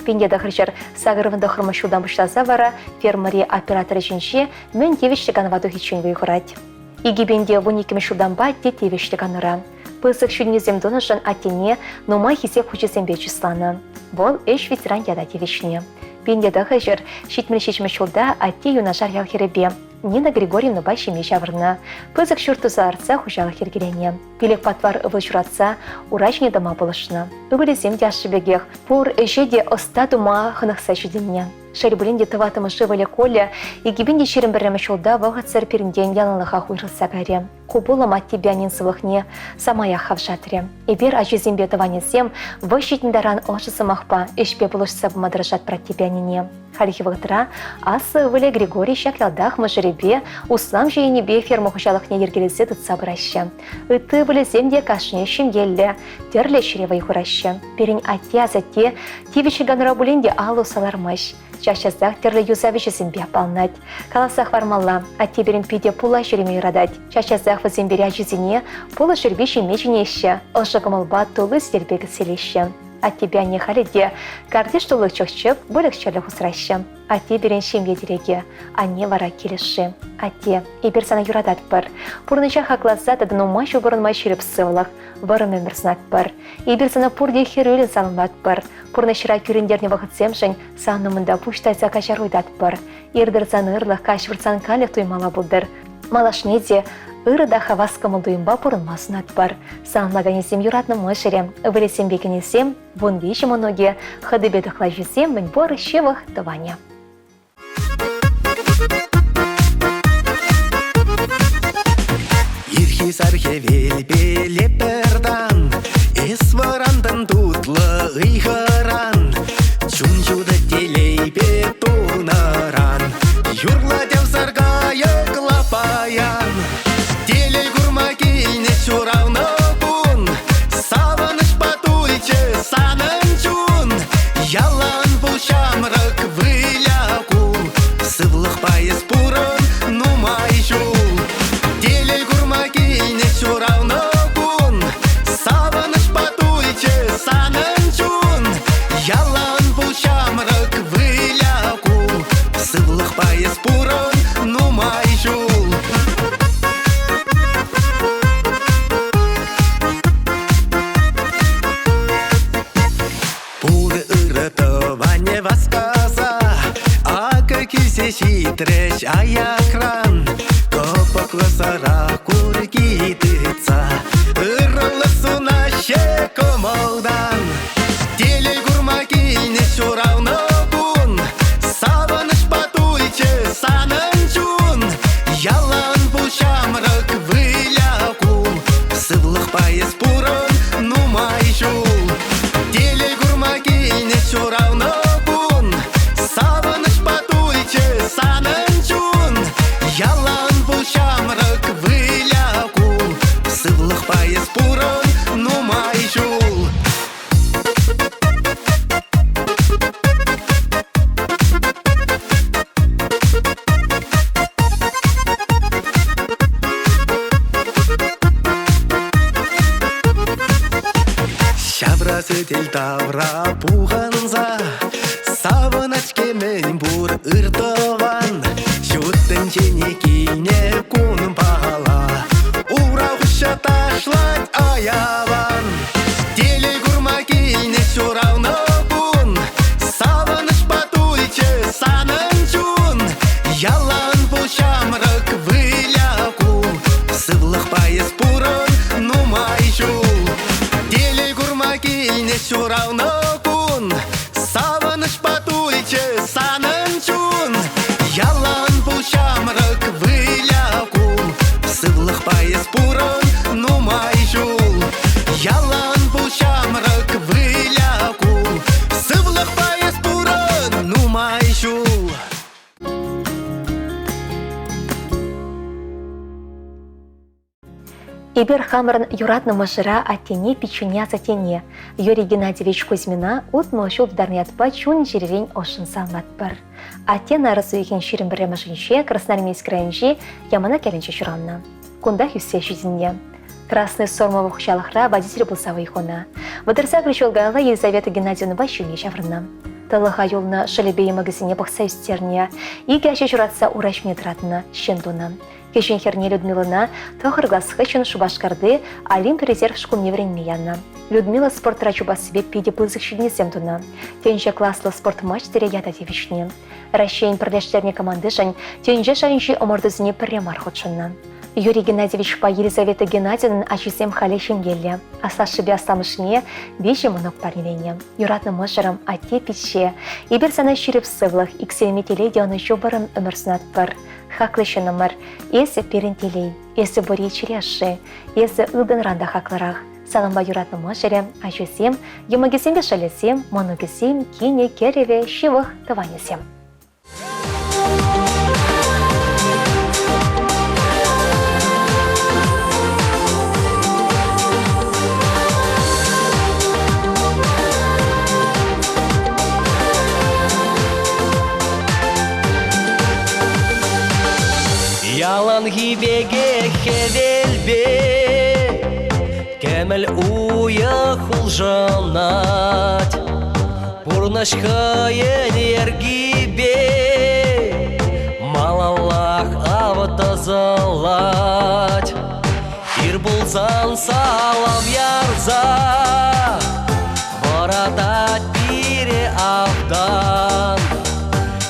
1989 ҫултан пуҫласа вара фермӑри оператор ӗҫӗнче мӗн тивӗҫлӗ канӑва тухиччен вӑй хурать. 2012 ҫултанпа те тивӗҫлӗ канура. Пысӑк ҫитӗнӳсем тунӑшӑн аттене нумай хисеп хучӗсемпе чысланӑ. Вӑл ӗҫ ветеран ята тивӗҫнӗ. 1977 ҫулта атте юнашар ял хӗрӗпе Нина Григорьевнӑпа ҫемье ҫавӑрнӑ. Пысӑк ҫурт туса лартса хуҫалӑх йӗркеленӗ. Пилӗк патвар ывӑл ҫуратса ура ҫине тӑма пулӑшнӑ. Ывӑлӗсем те ашшӗ пекех пур ӗҫе те ӑста тума хӑнӑхса ҫитӗннӗ. Шел пулин те тӑваттӑмӗш ывӑлӗ Коля 2021 ҫулта вӑхӑтсӑр пирӗнтен яланлӑхах уйрӑлса кайрӗ. Ку пулӑм аттепе аннен сывлӑхне самаях хавшатрӗ. Эпир ачисемпе тӑванӗсем вӑй ҫитнӗ таран ӑшӑ сӑмахпа, ӗҫпе пулӑшса пыма тӑрӑшатпӑр аттепе аннене. Хальхи вӑхӑтра аслӑ ывӑлӗ Григорий ҫак ялтах мӑшӑрӗпе усламҫӑ енӗпе ферма хуҫалӑхне йӗркелесе тытса пыраҫҫӗ. Ытти ывӑлӗсем те кашни ҫемьеллӗ, тӗрлӗ ӗҫре вӑй хураҫҫӗ. Пирӗн атте-асатте тивӗҫлӗ канура пулин те алӑ усса лармасть. Час-часах тӗрлӗ юсав ӗҫӗсемпе аппаланать. Каласа хӑвармалла, атте пирӗн питӗ пула ҫӳреме юратать. Час-часах вӗсем пире ачисене пулӑ шӳрпи ҫиме чӗнеҫҫӗ, ӑшӑ кӑмӑлпа тулли сӗтелпе кӗтсе Аттепе анне халӗ те картиш тулли чӑх-чӗп, выльӑх-чӗрлӗх усраҫҫӗ. Атте пирӗн ҫемье тӗрекӗ, анне вара килӗшшӗ. Атте, эпир сана юрататпӑр. Пурнӑҫа хакласа тата нумай ҫул пурӑнма ҫирӗп сывлӑх, вӑрӑм ӗмӗр сунатпӑр. Эпир сана пурте хӗрӳллӗн саламлатпӑр. Пурнӑҫра кӳрентернӗ вӑхӑтсемшӗн сан умӑнта пуҫ тайса каҫару ыйтатпӑр. Ир тӑрсан ырлӑх, каҫ выртсан канлӗх туймалла пултӑр. Малашне те ырӑ та хавас кӑмӑл-туйӑмпа пурӑнма сунатпӑр. Саламлаканӗсем юратнӑ мӑшӑрӗ, ывӑлӗсемпе кинӗсем, 13 мӑнукӗ, хӑтипе тӑхлачисем мӗнпур ҫывӑх тӑванӗ. Ирхи сар хӗвелпеле пӗр тан Эс вӑрантӑн тутлӑ ыйхӑран Чун ҫутӑ телейпе тулнӑран Юрлать ав саркайӑк лапаян Телей курма килнӗ ҫуралнӑ кун Савӑнӑҫпа тулчӗ санӑн чун Ялан пул ҫамрӑк выля кул Сывлӑхпа эс пурӑн нумай ҫул Телей курма килнӗ ҫуралнӑ кун Савӑнӑҫпа тулчӗ санӑн чун Ялан пул ҫамрӑк выля кул Сывлӑхпа эс пурӑн нумай ҫул Пур ырӑ тӑванӗ васкаса Акӑ килсе ҫитрӗҫ аякран Кӑпӑклӑ сӑра курки тытса Ырӑлӑх сунаҫҫӗ кӑмӑлтан Телей курма килнӗ ҫуралнӑ кун Савӑнӑҫпа тулчӗ санӑн чун Ялан пул ҫамрӑк выля кул Сывлӑхпа эс пурӑн нумай ҫул Телей курма килнӗ ҫуралнӑ кун Савӑнӑҫпа тулчӗ санӑн чун Ялан пул ҫамрӑк выля кул Сывлӑхпа эс пурӑн нумай ҫул Ҫавра сӗтел тавра пухӑнса Савӑнать-ҫке мӗнпур ыр тӑван Ҫут тӗнчене килнӗ кунпала Ура хуҫа ташлать аялан Телей курма килнӗ ҫуралнӑ кун Савӑнӑҫпа тулчӗ санӑн чун Ялан пул ҫамрӑк выля кул Сывлӑхпа эс пурӑн нумай ҫул Телей курма килнӗ ҫуралнӑ кун Савӑнӑҫпа тулчӗ санӑн чун Ялан пул ҫамрӑк выля кул Сывлӑхпа эс пурӑн нумай ҫул Ялан пул Эпир хамӑрӑн юратнӑ мӑшӑра аттене, пиччене, асаттене Юрий Геннадьевич Кузьмина 60 ҫул тутарнӑ ятпа чун-чӗререн ӑшшӑн саламлатпӑр. Атте нарӑс уйӑхӗн 21-мӗшӗнче Красноармейски районӗнчи Яманак ялӗнче ҫуралнӑ. Кунтах ӳссе ҫитӗннӗ. Красный Сормово хуҫалӑхра водитель пулса вӑй хунӑ. 38 ҫул каялла Елизавета Геннадьевнӑпа ҫемье ҫаврӑннӑ. Тӑлӑха юлнӑ шӑлӗпе йӑмӑкӗсене пӑхса ӳстернӗ, икӗ ача ҫуратса ура ҫине тӑратнӑ, ҫын тунӑ. Кӗҫӗн хӗрне Людмилӑна тӑхӑр класс хыҫҫӑн Шупашкарти Олимп резерв шкулне вӗренме янӑ. Людмила спортра чупассипе питӗ пысӑк ҫитӗнӳсем тунӑ. Тӗнче класлӑ спорт маҫтӑрӗ ята тивӗҫнӗ. Раҫҫейӗн пӗрлештернӗ командишӗн тӗнче шайӗнчи ӑмӑртусене пӗрре мар хутшӑннӑ. Юрий Геннадьевичпа Елизавета Геннадьевнӑн ачисем халӗ ҫемьеллӗ. Аслашшӗпе асламӑшне виҫӗ мӑнук парнеленӗ. Юратнӑ мӑшӑрӑм, атте, пичче. Эпир сана ҫирӗп сывлӑх, иксӗлми телей те ӑнӑҫу вӑрӑм ӗмӗр сунатпӑр. Хаклӑ ҫыннӑмӑр, эсӗ пирӗн телей, эсӗ пури чӗре-ши, эсӗ ылтӑнран та хаклӑрах. Салампа юратнӑ мӑшӑрӗ, ачисем, йӑмӑкӗсемпе шӑллӗсем, мӑнукӗсем, кинӗ, кӗрӗвӗ, ҫывӑх тӑванӗсем. Яланхи пекех хӗвелпе кӗмӗл уйӑх улшӑнать. Пурнӑҫ хӑйӗн йӗркипе малаллах ав тӑсӑлать. Ир пулсан салам ярса Вӑратать пире автан.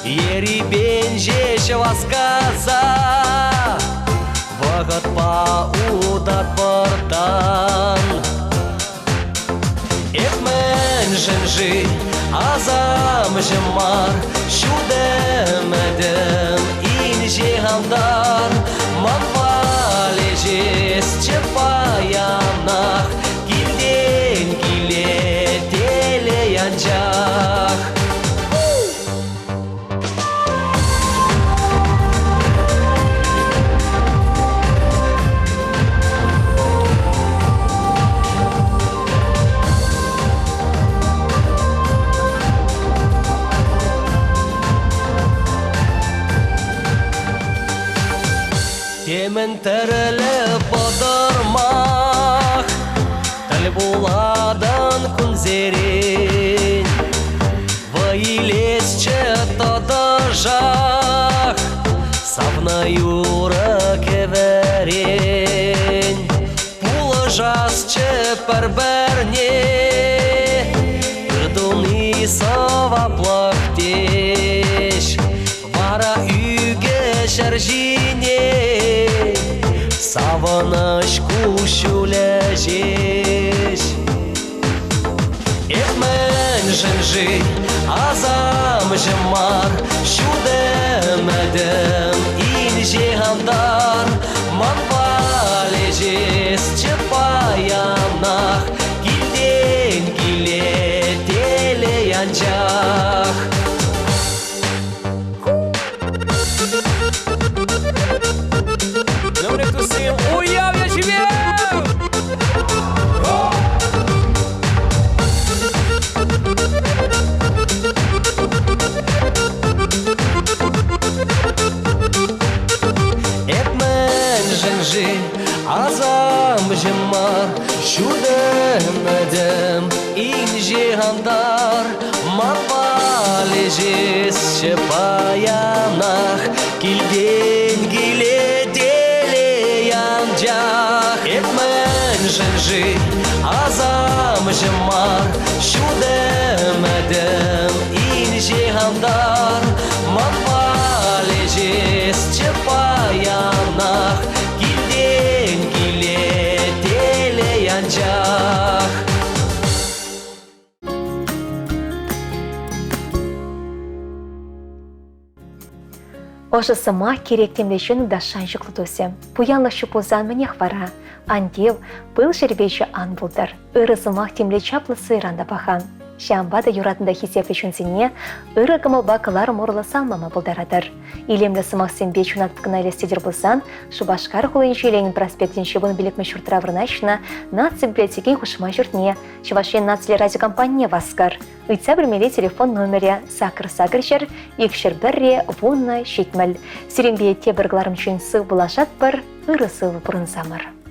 Ерипен ҫеҫ васкаса Вӑхӑтпа утатпӑртан. Эп мӗншӗн-ши асамҫӑ мар, Ҫут ӗмӗтӗм инҫе антар. Манпа леҫесчӗ паянах Килтен киле телей анчах. Темӗн тӗрлӗ пӑтӑрмах Тӗл пулатӑн кунсерен. Вӑй илесчӗ тӑтӑшах Савнӑ юрӑ кӗвӗрен. Пулӑшасчӗ пӗр-пӗрне Ыр туни сӑваплӑх теҫ. Вара ӳкӗ ҫӗр ҫине Савӑнӑҫ куҫҫулӗ ҫеҫ. Эп мӗншӗн-ши асамҫӑ мар, Ҫут ӗмӗтӗм инҫе антар, Манпа леҫесчӗ паянах Килтен киле телей анчах. Добрый туссем, уяв ячӗпе! Эп мӗншӗн-ши асамҫӑ мар, Ҫут ӗмӗтӗм инҫе антар, Манпа леҫесчӗ паянах Килтен киле телей анчах. Эп мӗншӗн-ши асамҫӑ мар, Ҫут ӗмӗтӗм инҫе антар, Манпа леҫесчӗ паянах Килтен киле телей анчах. Ӑшӑ сӑмах кирек темле ҫын та шанчӑклӑ тусӗ. Пуянлӑх ҫук пулсан мӗнех вара? Ан тив, пыл шерпечӗ ан пултӑр. Ырӑ сӑмах темле чаплӑ сӑйран та паха. Ҫавӑнпа та юратнӑ та хисеплӗ ҫынсене ырӑ кӑмӑлпа кӑларӑм урлӑ саламлама пултаратӑр. Илемлӗ сӑмахсемпе чуна тыткӑна илес тетӗр пулсан Шупашкар хулинчи Ленин проспектӗнчи 15-мӗш ҫуртра вырнаҫнӑ Наци библиотекин хушма ҫуртне Чӑваш Ен наци радиокомпанине васкӑр. Ыйтса пӗлмелли телефон номерӗ 8 800 201 10 70. Сирӗнпе тепӗр кӑларӑмччен сыв пулашатпӑр, ырӑ-сывӑ пурӑнсамӑр.